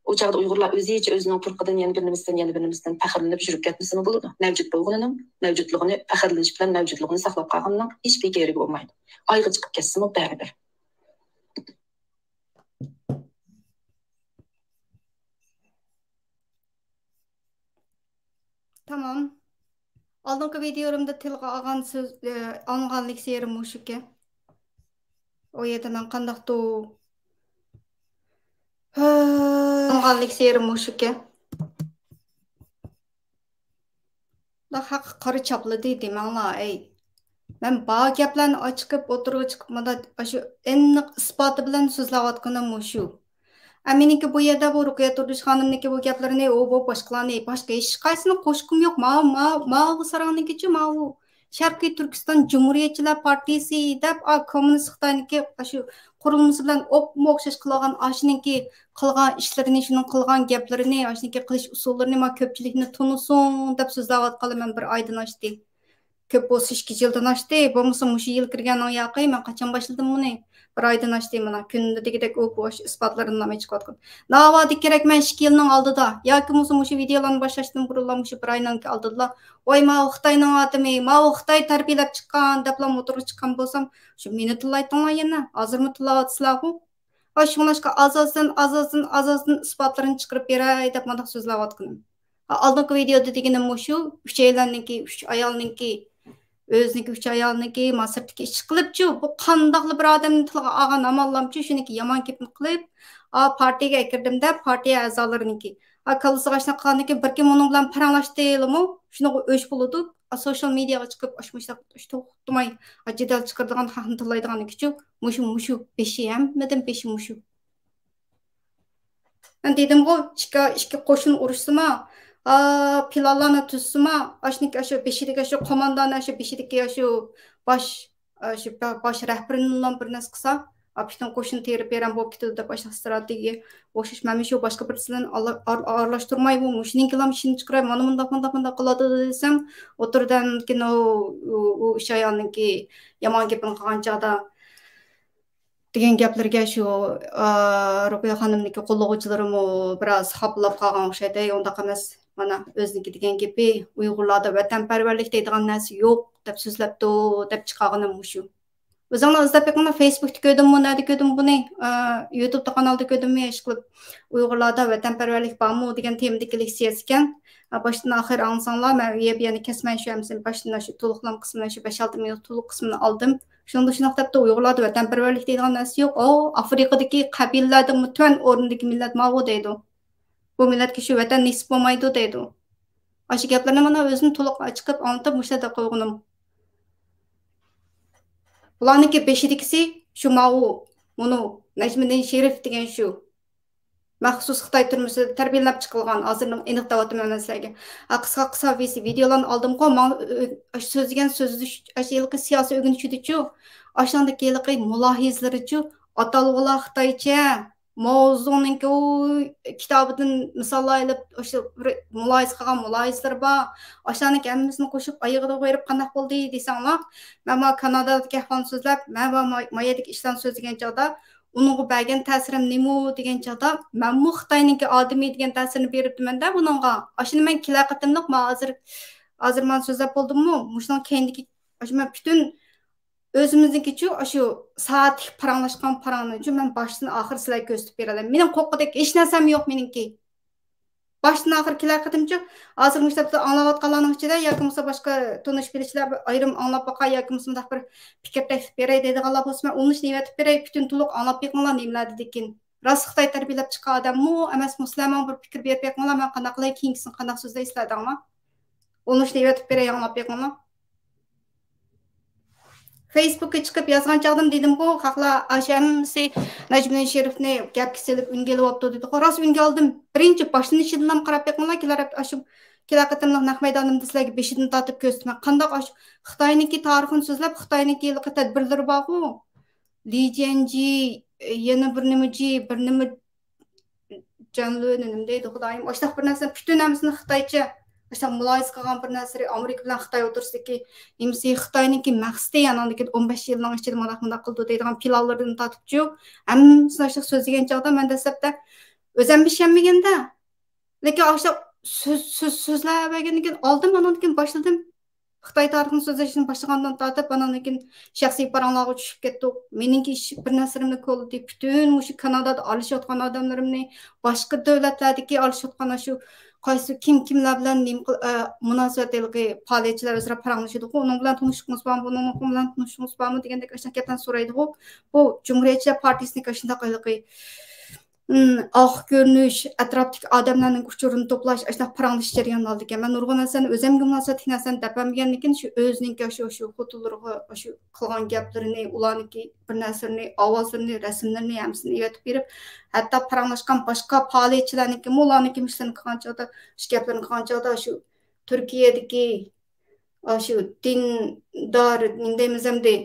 ئۇ چاغدا ئۇيغۇرلار ئۆزىچە ئۆزىنىڭ پۇرىقىدىن يەنە بىر نېمىسىدىن، يەنە بىر نېمىسىدىن پەخىرلىنىپ يۈرۈپ كەتمىسىمۇ بولىدۇ. مەۋجۇت بولغىنىنىڭ مەۋجۇتلۇقىنى، پەخىرلىنىش بىلەن مەۋجۇتلۇقىنى ساقلاپ قالغىنىنىڭ ھېچبىر كېرىكى بولمايدۇ. ئايغا چىقىپ كەتسىمۇ بەرىبىر. تامام. ئالدىنقى ۋىدىيولىرىمدا تىلغا ئالغان سۆز، ئە، ئاڭلىغان لېكسىيەم مۇشۇكەن. ئۇ يەردە مەن قانداقتۇ؟ ئاڭلىغان لېكسىيەم مۇشۇكەن. خەق قارا چاپلىدى دېمەڭلار، ئەي. مەن بار گەپلەرنى ئاچىقىپ، ئوتتۇرىغا چىقىپ، مانا ئاشۇ ئېنىق ئىسپاتى بىلەن سۆزلەۋاتقىنىم مۇشۇ. ئە، مېنىڭكى بۇ يەردە بۇ رۇقىيە تۇردۇش خانىمنىڭكى بۇ گەپلىرىنى، ئۇ بۇ باشقىلارنى، باشقا ھېچقايسىنى قوشقۇم يوق. ماۋۇ، ماۋۇ، ماۋۇ ساراڭنىڭكىچۇ، ماۋۇ شەرقىي تۈركىستان جۇمھۇرىيەتچىلەر پارتىيىسى دەپ، ئا، كوممۇنىست خىتاينىڭكى شۇ قۇرۇلمىسى بىلەن ئوپمۇ ئوخشاش قىلغان، ئاشۇنىڭكى قىلغان ئىشلىرىنى، شۇنىڭ قىلغان گەپلىرىنى، ئاشۇنىڭكى قىلىش ئۇسۇللىرىنى ما كۆپچىلىكنى تونۇسۇن دەپ سۆزلەۋاتقانلار مەن بىر ئايدىن ئاشتى. كۆپ بولسا ئىككى يىلدىن ئاشتى. بولمىسا مۇشۇ يىل كىرگەننىڭ ياقى، مەن قاچان باشلىدىم بۇنى؟ بىر ئايدىن ئاشتى مانا. كۈندە دېگۈدەك ئۇ بوش ئىسپاتلىرىنى نامايىش قىلىۋاتقان. ناۋادا كېرەك مەن ئىككى يىلنىڭ ئالدىدا ياكى بولمىسا مۇشۇ ۋىدېئولارنى باشلاشتىن بۇرۇنلا مۇشۇ بىر ئاينىڭ ئالدىدىلا، ۋاي ماۋۇ خىتاينىڭ ئادىمى، ماۋۇ خىتاي تەربىيەلەپ چىققان دەپلا موتورغا چىققان بولسام، شۇ مېنى تىللايتتىڭلار يەنە. ھازىرمۇ تىللاۋاتىسىلەرغۇ؟ ۋە شۇڭلاشقا ئاز-ئازدىن، ئاز-ئازدىن، ئاز-ئازدىن ئىسپاتلىرىنى چىقىرىپ بېرەي دەپ مۇنداق سۆزلەۋاتقىنىم. ئالدىنقى ۋىدېئودا دېگىنىم مۇشۇ، ئۈچەيلەننىڭكى، ئۈچ ئايالنىڭكى، ئۆزىنىڭكى ئۈچ ئايالنىڭكى، ما سىرتتىكى ئىشقىلىپچۇ، بۇ قانداقلا بىر ئادەمنى تىلغا ئالغان ئاماللامچۇ، شۇنىڭكى يامان گېپىنى قىلىپ، ئا، پارتىيەگە ئەكىردىم دەپ، پارتىيە ئەزالىرىنىڭكى، ئا، كاللىسىغا ئاشۇنداق قىلغاندىن كېيىن بىر كۈن ئۇنىڭ بىلەن پاراڭلاشتىلىمۇ، شۇنىڭغا ئۆچ بولىدۇ. ئا، سوشال مېدىياغا چىقىپ، ئاشۇ مۇشۇنداق توختىماي، ئا، جېدەل چىقىرىدىغان، خەقنى تىللايدىغانلىكىچۇ، مۇشۇ، مۇشۇ بېشى، ھەممىدىن بېشى مۇشۇ. مەن دېدىمغۇ، ئىككى، ئىككى قوشۇن ئۇرۇشسىما، ئا، پىلانلارنى تۈزسىما، ئاشۇنىڭكى ئاشۇ بېشىدىكى ئاشۇ قوماندانى، ئاشۇ بېشىدىكى ئاشۇ باش، ئاشۇ با-، باش رەھبىرىنىلا بىر نەرسە قىلسا، ئا، پۈتۈن قوشۇن تېرىپ ۋەيران بولۇپ كېتىدۇ دەپ ئاشۇنداق ئىستراتېگىيە ئوخشاش. مەن مۇشۇ باشقا بىرسىلەرنى ئار-، ئار-، ئارىلاشتۇرماي، بۇ مۇشۇنىڭكىلا ئىشىنى چىقىراي، مانا مۇنداق، مۇنداق، مۇنداق قىلىدۇ دېسەم، ئوتتۇرىدىن كېيىن ئۇ، ئۇ، ئۇ ئۈچ ئايالنىڭكى يامان گېپىنى قىلغان چاغدا، دېگەن گەپلىرىگە شۇ، ئا، رۇقىيە خانىمنىڭكى قوللىغۇچىلىرىمۇ بىراز خاپىلاپ قالغان ئوخشايدۇ. ئۇنداق ئەمەس، مانا، ئۆزىنىڭكى دېگەن گېپى، «ئۇيغۇرلاردا ۋەتەنپەرۋەرلىك دەيدىغان نەرسە يوق» دەپ سۆزلەپتۇ، دەپ چىقارغىنىم مۇشۇ. ئۆزۈڭلار ئىزدەپ بېقىڭلار، فېيسبۇكتا كۆردۈممۇ، نەدە كۆردۈم بۇنى؟ ئا، يۇتۇبتا قانالدا كۆردۈممۇ، ئىشقىلىپ، «ئۇيغۇرلاردا ۋەتەنپەرۋەرلىك بارمۇ؟» دېگەن تېمىدىكى لېكسىيەسى ئىكەن. ئا، باشتىن ئاخىر ئاڭلىساڭلار، مەن ئۇ يەردە يەنە كەسمەن شۇ ئەمىسە باشتىن شۇ تولۇقلام قىسمىنى، شۇ بەش-ئالتە مىنۇت تولۇق قىسمىنى ئالدىم. شۇنىڭدا شۇنداق دەپتۇ، «ئۇيغۇرلاردا ۋەتەنپەرۋەرلىك دەيدىغان نەرسە يوق. ئۇ ئافرىقىدىكى قەبىلىلەردىنمۇ تۆۋەن ئورۇندىكى مىللەت ماۋۇ» دەيدۇ. «بۇ مىللەتكە شۇ ۋەتەن نېسىپ بولمايدۇ» دەيدۇ. ئاشۇ گەپلەرنى مانا ئۆزۈم تولۇق چىقىپ ئاڭلىتىپ مۇشۇ يەردە قويغىنىم. بۇلارنىڭكى بېشىدىكىسى شۇ ماۋۇ، مۇنۇ، نەجمىدىن شېرىپ دېگەن شۇ. مەخسۇس خىتاي تۈرمىسىدە تەربىيەلەپ چىقىلغان، ھازىر ئېنىق دەۋاتىمەن مەن سىلەرگە. ھە، قىسقا، قىسقا ۋىس-، ۋىدېئولارنى ئالدىمغۇ، ماڭا، ئۆ-، ئاشۇ سۆزلىگەن سۆزلىشى، ئاشۇ ھېلىقى سىياسىي ئۆگىنىشىدىچۇ، ئاشۇنداق ھېلىقى مۇلاھىزىلىرىچۇ، ئاتالغۇلار خىتايچە، ماۋزۇڭنىڭكى ئۇ كىتابىدىن مىساللار ئېلىپ، ئاشۇ بىر مۇلاھىزە قىلغان مۇلاھىزىلىرى بار. ئاشۇلارنىڭكى ھەممىسىنى قوشۇپ، ئايىغىدا قويۇپ قانداق بولدى دېسەڭلار، مەن ما كانادادىكى ئەھۋالنى سۆزلەپ، مەن ۋە ما-، ما يەردىكى ئىشلارنى سۆزلىگەن چاغدا، ئۇنىڭغا بەرگەن تەسىرىم نېمە دېگەن چاغدا، مەنمۇ خىتاينىڭكى ئادىمى دېگەن تەسىرنى بېرىپتىمەن-دە بۇنىڭغا. ئاشۇنى مەن كېلەر قېتىملىق، ما ھازىر، ھازىر مانا سۆزلەپ بولدۇممۇ؟ مۇشۇنىڭ كەينىدىكى، ئاشۇ مەن پۈتۈن ئۆزىمىزنىڭكىچۇ، ئاشۇ سائەتلىك پاراڭلاشقان پاراڭنىچۇ مەن باشتىن ئاخىر سىلەرگە كۆرسىتىپ بېرەلەيمەن. مېنىڭ قورققۇدەك ھېچ نەرسەم يوق مېنىڭكى. باشتىن ئاخىر كېلەر قېتىمچۇ، ھازىر مۇشۇ تاپتا ئاڭلاۋاتقانلارنىڭ ئىچىدە ياكى بولمىسا باشقا تونۇش بىلىشلەر بىر ئايرىم ئاڭلاپ باقاي ياكى بولمىسا مۇنداق بىر پىكىر تەكلىپ بېرەي دەيدىغانلار بولسا، مەن ئۇنىشنى ئېۋەتىپ بېرەي، پۈتۈن تولۇق ئاڭلاپ بېقىڭلار نېمىلەر دېدىكىن. راست خىتاي تەربىيەلەپ چىققان ئادەممۇ ئەمەسمۇ، سىلەر ماڭا بىر پىكىر بېرىپ بېقىڭلار، مەن قانداق قىلاي، كېيىنكىسىنى قانداق سۆزلەي سىلەر دەڭلار. ئۇنىشنى ئېۋەتىپ بېرەي، ئاڭلاپ بېقىڭلار. فېيسبۇككا چىقىپ يازغان چاغدىن دېدىمغۇ، خەقلەر ئاشۇ ھەممىسى نەجمىدىن شېرىپنى گەپكە سېلىپ ئۈنگە ئېلىۋاپتۇ دېدىغۇ. راست ئۈنگە ئالدىم. بىرىنچى باشلىنىشىدىنلا قاراپ بېقىڭلار، كېلەر ھەپتە ئاشۇ، كېلەر قېتىملىق نەق مەيدانىمدا سىلەرگە بېشىدىن تارتىپ كۆرسىتىمەن. قانداق ئاشۇ خىتاينىڭكى تارىخىنى سۆزلەپ، خىتاينىڭكى ھېلىقى تەدبىرلىرى بارغۇ. لى جيەنجى، يەنە بىر نېمە جى، بىر نېمە جەنلۈ نېمە دەيدۇ خۇدايىم، ئاشۇنداق بىر نەرسىنى پۈتۈن ھەممىسىنى خىتايچە، ئاشۇنداق مۇلاھىزە قىلغان بىر نەرسىلىرى، ئامېرىكا بىلەن خىتاي ئوتتۇرىسىدىكى نېمىسى، خىتاينىڭكى مەقسىتى، ئاناندىن كېيىن ئون بەش يىلنىڭ ئىچىدە مۇنداق، مۇنداق قىلىدۇ دەيدىغان پىلانلىرىدىن تارتىپچۇ، ھەممىسىنى ئاشۇنداق سۆزلىگەن چاغدا مەن دەسلەپتە ئۆزۈم ئىشەنمىگەندە، لېكىن ئاشۇنداق سۆز، سۆز، سۆزلەۋەرگەندىن كېيىن ئالدىم، ئاناندىن كېيىن باشلىدىم. خىتاي تارىخىنى سۆزلەشتىن باشلىغاندىن تارتىپ، ئاناندىن كېيىن شەخسىي پاراڭلارغا چۈشۈپ كەتتۇق. مېنىڭكى ئىش بىر نەرسىلىرىمنى كولىدى. پۈتۈن مۇشۇ كانادادا ئارىلىشىۋاتقان ئادەملىرىمنى، باشقا دۆلەتلەردىكى ئارىلىشىۋاتقان شۇ قايسى كىم كىملەر بىلەن نېمە قىل-، ئە، مۇناسىۋەت ھېلىقى پائالىيەتچىلەر ئۆزئارا پاراڭلىشىدىغۇ، ئۇنىڭ بىلەن تونۇشلۇقىڭىز بارمۇ، بۇنىڭ بىلەن تونۇشلۇقىڭىز بارمۇ دېگەندەك ئاشۇنداق گەپلەرنى سورايدىغۇ. بۇ جۇمھۇرىيەتچىلەر پارتىيىسىنىڭكى ئاشۇنداق ھېلىقى ئاق كۆرۈنۈش، ئەتراپتىكى ئادەملەرنىڭ ئۇچۇرىنى توپلاش، ئاشۇنداق پاراڭلىشىش جەريانى ئالىدىكەن. مەن نۇرغۇن نەرسىنى ئۆزۈمگە مۇناسىۋەتلىك نەرسىنى دەپ بەرمىگەنلىكىن، شۇ ئۆزىنىڭكى شۇ، شۇ خوتۇنلىرىغا شۇ قىلغان گەپلىرىنى، ئۇلارنىڭكى بىر نەرسىلىرىنى، ئاۋازلىرىنى، رەسىملىرىنى ھەممىسىنى ئېۋەتىپ بېرىپ، ھەتتا پاراڭلاشقان باشقا پائالىيەتچىلەرنىڭكىمۇ، ئۇلارنىڭكى ئىشلىرىنى قىلغان چاغدا، شۇ گەپلىرىنى قىلغان چاغدا، شۇ تۈركىيەدىكى ئاشۇ دىندار، نېمە دەيمىز ئەمدى،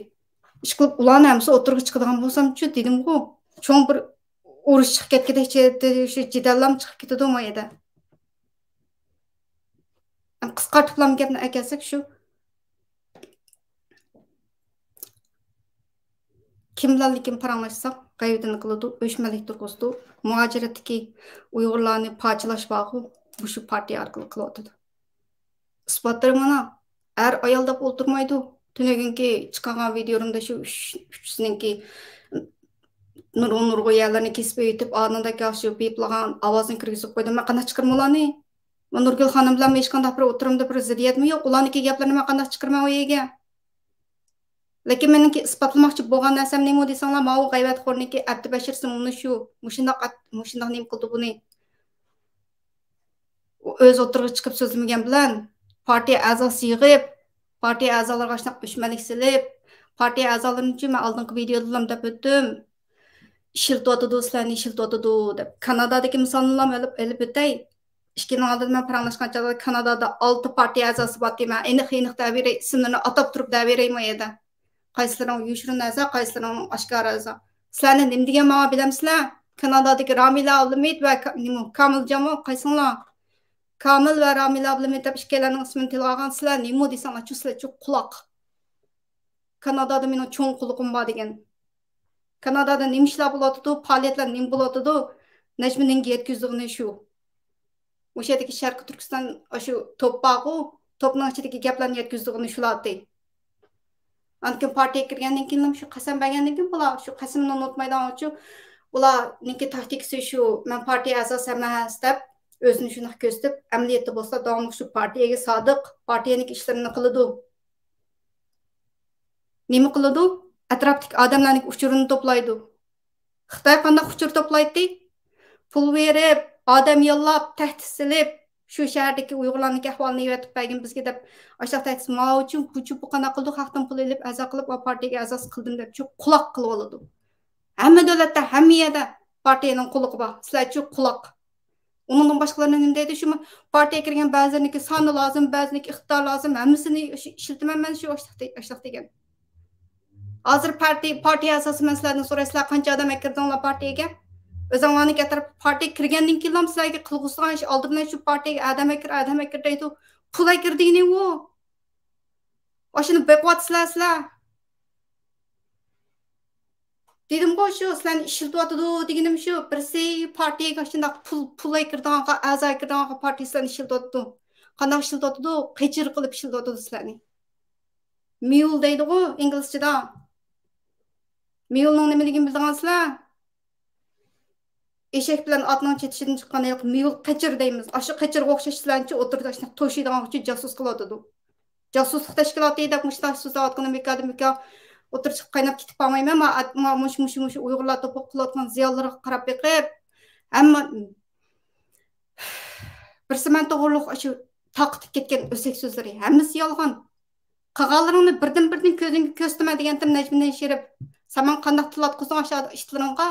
ئىشقىلىپ ئۇلارنى ھەممىسى ئوتتۇرىغا چىقىدىغان بولسامچۇ دېدىمغۇ، چوڭ بىر ئۇرۇش چىقىپ كەتكۈدەك، شۇ جېدەللام چىقىپ كېتىدۇ ما يەردە. قىسقارتىپلام گەپنى ئەكەلسەك شۇ، كىم بىلەن لېكىن پاراڭلاشساق، غەيۋىتىنى قىلىدۇ، ئۆچمەنلىك تۇرغۇزىدۇ. مۇھاجىرەتتىكى ئۇيغۇرلارنى پارچىلاش بارغۇ، مۇشۇ پارتىيە ئارقىلىق قىلىۋاتىدۇ. ئىسپاتلىرى مانا. ئەر ئايال دەپ ئولتۇرمايدۇ. تۈنۈگۈنكى چىقارغان ۋىدىيولىرىمدا شۇ ئۈچ، ئۈچىسىنىڭكى نۇرغۇن، نۇرغۇن يەرلىرىنى كېسىپ ئۆتۈپ، ئانىدەك شۇ بىپلىغان ئاۋازنى كىرگۈزۈپ قويدۇم. مەن قانداق چىقىرىمەن ئۇلارنى؟ مەن نۇرگۈل خانىم بىلەن ھېچقانداق بىر ئوتتۇرامدا بىر زىددىيەتمۇ يوق. ئۇلارنىڭكى گەپلىرىنى مەن قانداق چىقىرىمەن ئۇ يەرگە؟ لېكىن مېنىڭكى ئىسپاتلىماقچى بولغان نەرسەم نېمە دېسەڭلار، ماۋۇ غەيۋەتخورنىڭكى ئەپتى بەشىرسى مۇنۇ شۇ، مۇشۇنداق ئەت-، مۇشۇنداق نېمە قىلدى بۇنى. ئۆزى ئوتتۇرىغا چىقىپ سۆزلىمىگەن بىلەن، پارتىيە ئەزاسى يىغىپ، پارتىيە ئەزالىرىغا شۇنداق ئۆچمەنلىك سېلىپ، پارتىيە ئەزالىرىنى، مەن ئالدىنقى ۋىدىيودىلا دەپ ئۆتتۈم. ئىشلىتىۋاتىدۇ، سىلەرنى ئىشلىتىۋاتىدۇ دەپ. كانادادىكى مىسالنىلا ئېلىپ، ئېلىپ ئۆتەي. ئىككى يىلنىڭ ئالدىدا مەن پاراڭلاشقان چاغدا كانادادا ئالتە پارتىيە ئەزاسى بار دېمە. ئېنىق، ئېنىق دەۋېرەي، ئىسىملىرىنى ئاتاپ تۇرۇپ دەۋېرەيمۇ ئەدە. قايسىلىرىنىڭ يوشۇرۇن ئەزا، قايسىلىرىنىڭ ئاشكارا ئەزا. سىلەرنى نېمە دېگەن ماڭا بىلەمسىلەر؟ كانادادىكى رامىلە ئابلىمىت ۋە كا-، نېمە، كامىلجانمۇ؟ قايسىڭلار؟ كامىل ۋە رامىلە ئابلىمىت دەپ ئىككىيلەننىڭ ئىسمىنى تىلغا ئالغان سىلەر نېمە دېسەڭلارچۇ، سىلەرچۇ قۇلاق. كانادادا مېنىڭ چوڭ قۇلىقىم بار دېگەن. كانادادا نېمە ئىشلار بولۇۋاتىدۇ، پائالىيەتلەر نېمە بولۇۋاتىدۇ، نەجمىدىنگە يەتكۈزىدىغىنى شۇ. ئوشۇ يەردىكى شەرقىي تۈركىستان، ئاشۇ توپ بارغۇ، توپنىڭ ئىچىدىكى گەپلەرنى يەتكۈزىدىغىنى شۇلاتتى. ئاندىن كېيىن پارتىيەگە كىرگەندىن كېيىنلا شۇ قەسەم بەرگەندىن كېيىن، بۇلار شۇ قەسىمىنى ئۇنتۇمايدىغان ئۈچۈن، بۇلارنىڭكى تاكتىكىسى شۇ، مەن پارتىيە ئەزاسى ئەمەس دەپ، ئۆزىنى شۇنداق كۆرسىتىپ، ئەمەلىيەتتە بولسا داۋاملىق شۇ پارتىيەگە سادىق، پارتىيەنىڭكى ئىشلىرىنى قىلىدۇ. نېمە قىلىدۇ؟ ئەتراپتىكى ئادەملەرنىڭ ئۇچۇرىنى توپلايدۇ. خىتاي قانداق ئۇچۇر توپلايتتى؟ پۇل بېرىپ، ئادەم يوللاپ، تەھدىت سېلىپ، شۇ شەھەردىكى ئۇيغۇرلارنىڭكى ئەھۋالىنى ئەۋەتىپ بەرگىن بىزگە دەپ، ئاشۇنداق تەھدىت، ماۋۇ ئۈچۈن، بۇچۇ، بۇ قانداق قىلىدۇ، خەقتىن پۇل ئېلىپ، ئەزا قىلىپ، ئا، پارتىيەگە ئەزاسى قىلدىم دەپ، شۇ قۇلاق قىلىۋالىدۇ. ھەممە دۆلەتتە، ھەممە يەردە پارتىيەنىڭ قۇلىقى بار. سىلەرچۇ قۇلاق. ئۇنىڭدىن باشقىلارنى نېمە دەيدۇ؟ شۇ پارتىيەگە كىرگەن بەزىلىرىنىڭكى سانى لازىم، بەزىلىرىنىڭكى ئىقتىدار لازىم، ھەممىسىنى شۇ ئىشلىتىمەن مەن شۇ ئاشلىق دېگەن. ھازىر پارتىي-، پارتىيە ئەزاسى مەن سىلەردىن سوراي، سىلەر قانچە ئادەم ئەكىردىڭلار پارتىيەگە؟ ئۆزۈڭلارنىڭ ئەتراپ پارتىيەگە كىرگەندىن كېيىنلا سىلەرگە قىلغۇزىدىغان ئىش ئالدى بىلەن شۇ پارتىيەگە ئادەم ئەكىر، ئادەم ئەكىر دەيدۇ. پۇل ئەكىر دېگىنى ئۇ. ئاشۇنى بېقىۋاتىسىلەر سىلەر. دېدىمغۇ، شۇ سىلەرنى ئىشلىتىۋاتىدۇ دېگىنىم شۇ. بىرسى پارتىيەگە شۇنداق پۇل، پۇل ئەكىرىدىغانغا، ئەزا ئەكىرىدىغانغا پارتىيە سىلەرنى ئىشلىتىۋاتىدۇ. قانداق ئىشلىتىۋاتىدۇ؟ قېچىر قىلىپ ئىشلىتىۋاتىدۇ سىلەرنى. ميۇل دەيدىغۇ ئىنگلىزچىدا. ميۇلنىڭ نېمىلىكىنى بىلىدىغانسىلەر؟ ئېشەك بىلەن ئاتنىڭ چېتىشىدىن چىققان ھېلىقى ميۇل، قېچىر دەيمىز. ئاشۇ قېچىرغا ئوخشاش سىلەرنىچە ئوتتۇرىدا ئاشۇنداق توشۇيدىغان ئۈچۈن جاسۇس قىلىۋاتىدۇ. جاسۇسلۇق تەشكىلاتى دەپ مۇشۇنداق سۆزلەۋاتقىنىم بىكاردىن بىكار ئوتتۇرىغا چىقىپ قايناپ كېتىپ قالمايمەن. ما-، ما-، مۇشۇ، مۇشۇ، مۇشۇ ئۇيغۇرلار توپىغا قىلىۋاتقان زىيانلىرىغا قاراپ بېقىپ، ھەممە بىرسى مەن توغرۇلۇق ئاشۇ تارقىتىپ كەتكەن ئۆسەك سۆزلىرى، ھەممىسى يالغان. قىلغانلىرىڭنى بىردىن-بىردىن كۆزۈڭگە كۆرسىتىمەن دېگەنتىم نەجمىدىن شېرىپ. سەن ماڭا قانداق تىللاتقۇزدۇڭ ئاشۇ ئىشلىرىڭغا؟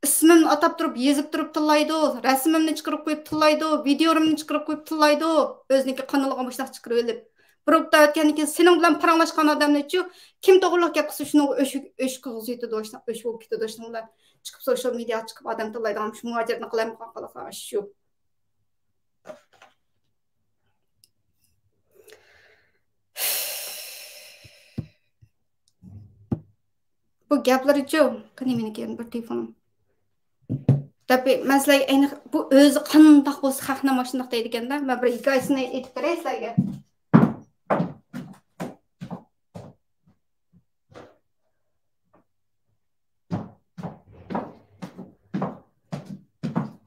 ئىسمىمنى ئاتاپ تۇرۇپ، يېزىپ تۇرۇپ تىللايدۇ، رەسىمىمنى چىقىرىپ قويۇپ تىللايدۇ، ۋىدىيولىرىمنى چىقىرىپ قويۇپ تىللايدۇ، ئۆزىنىڭكى قانىلىغا مۇشۇنداق چىقىرىۋېلىپ. بىر ھەپتە ئۆتكەندىن كېيىن سېنىڭ بىلەن پاراڭلاشقان ئادەمنىچۇ، كىم توغرىلىق گەپ قىلسا، شۇنىڭغا ئۆچ، ئۆچ قىلغۇسى يېتىدۇ، شۇنداق ئۆچ بولۇپ كېتىدۇ، شۇنىڭ بىلەن چىقىپ سوشال مېدىياغا چىقىپ ئادەم تىللايدىغان شۇ مۇھاجىرەتنى قىلالمىغان قالسا شۇ. بۇ گەپلىرىچۇ، قېنى مېنىڭكى يەنە بىر تېلېفونۇم. دەپ، مەن سىلەرگە ئەينى بۇ ئۆزى قانداق بولسا خەقنى ماشۇنداق دەيدىكەن-دە، مەن بىر ھېكايىسىنى ئېيتىپ بېرەي سىلەرگە.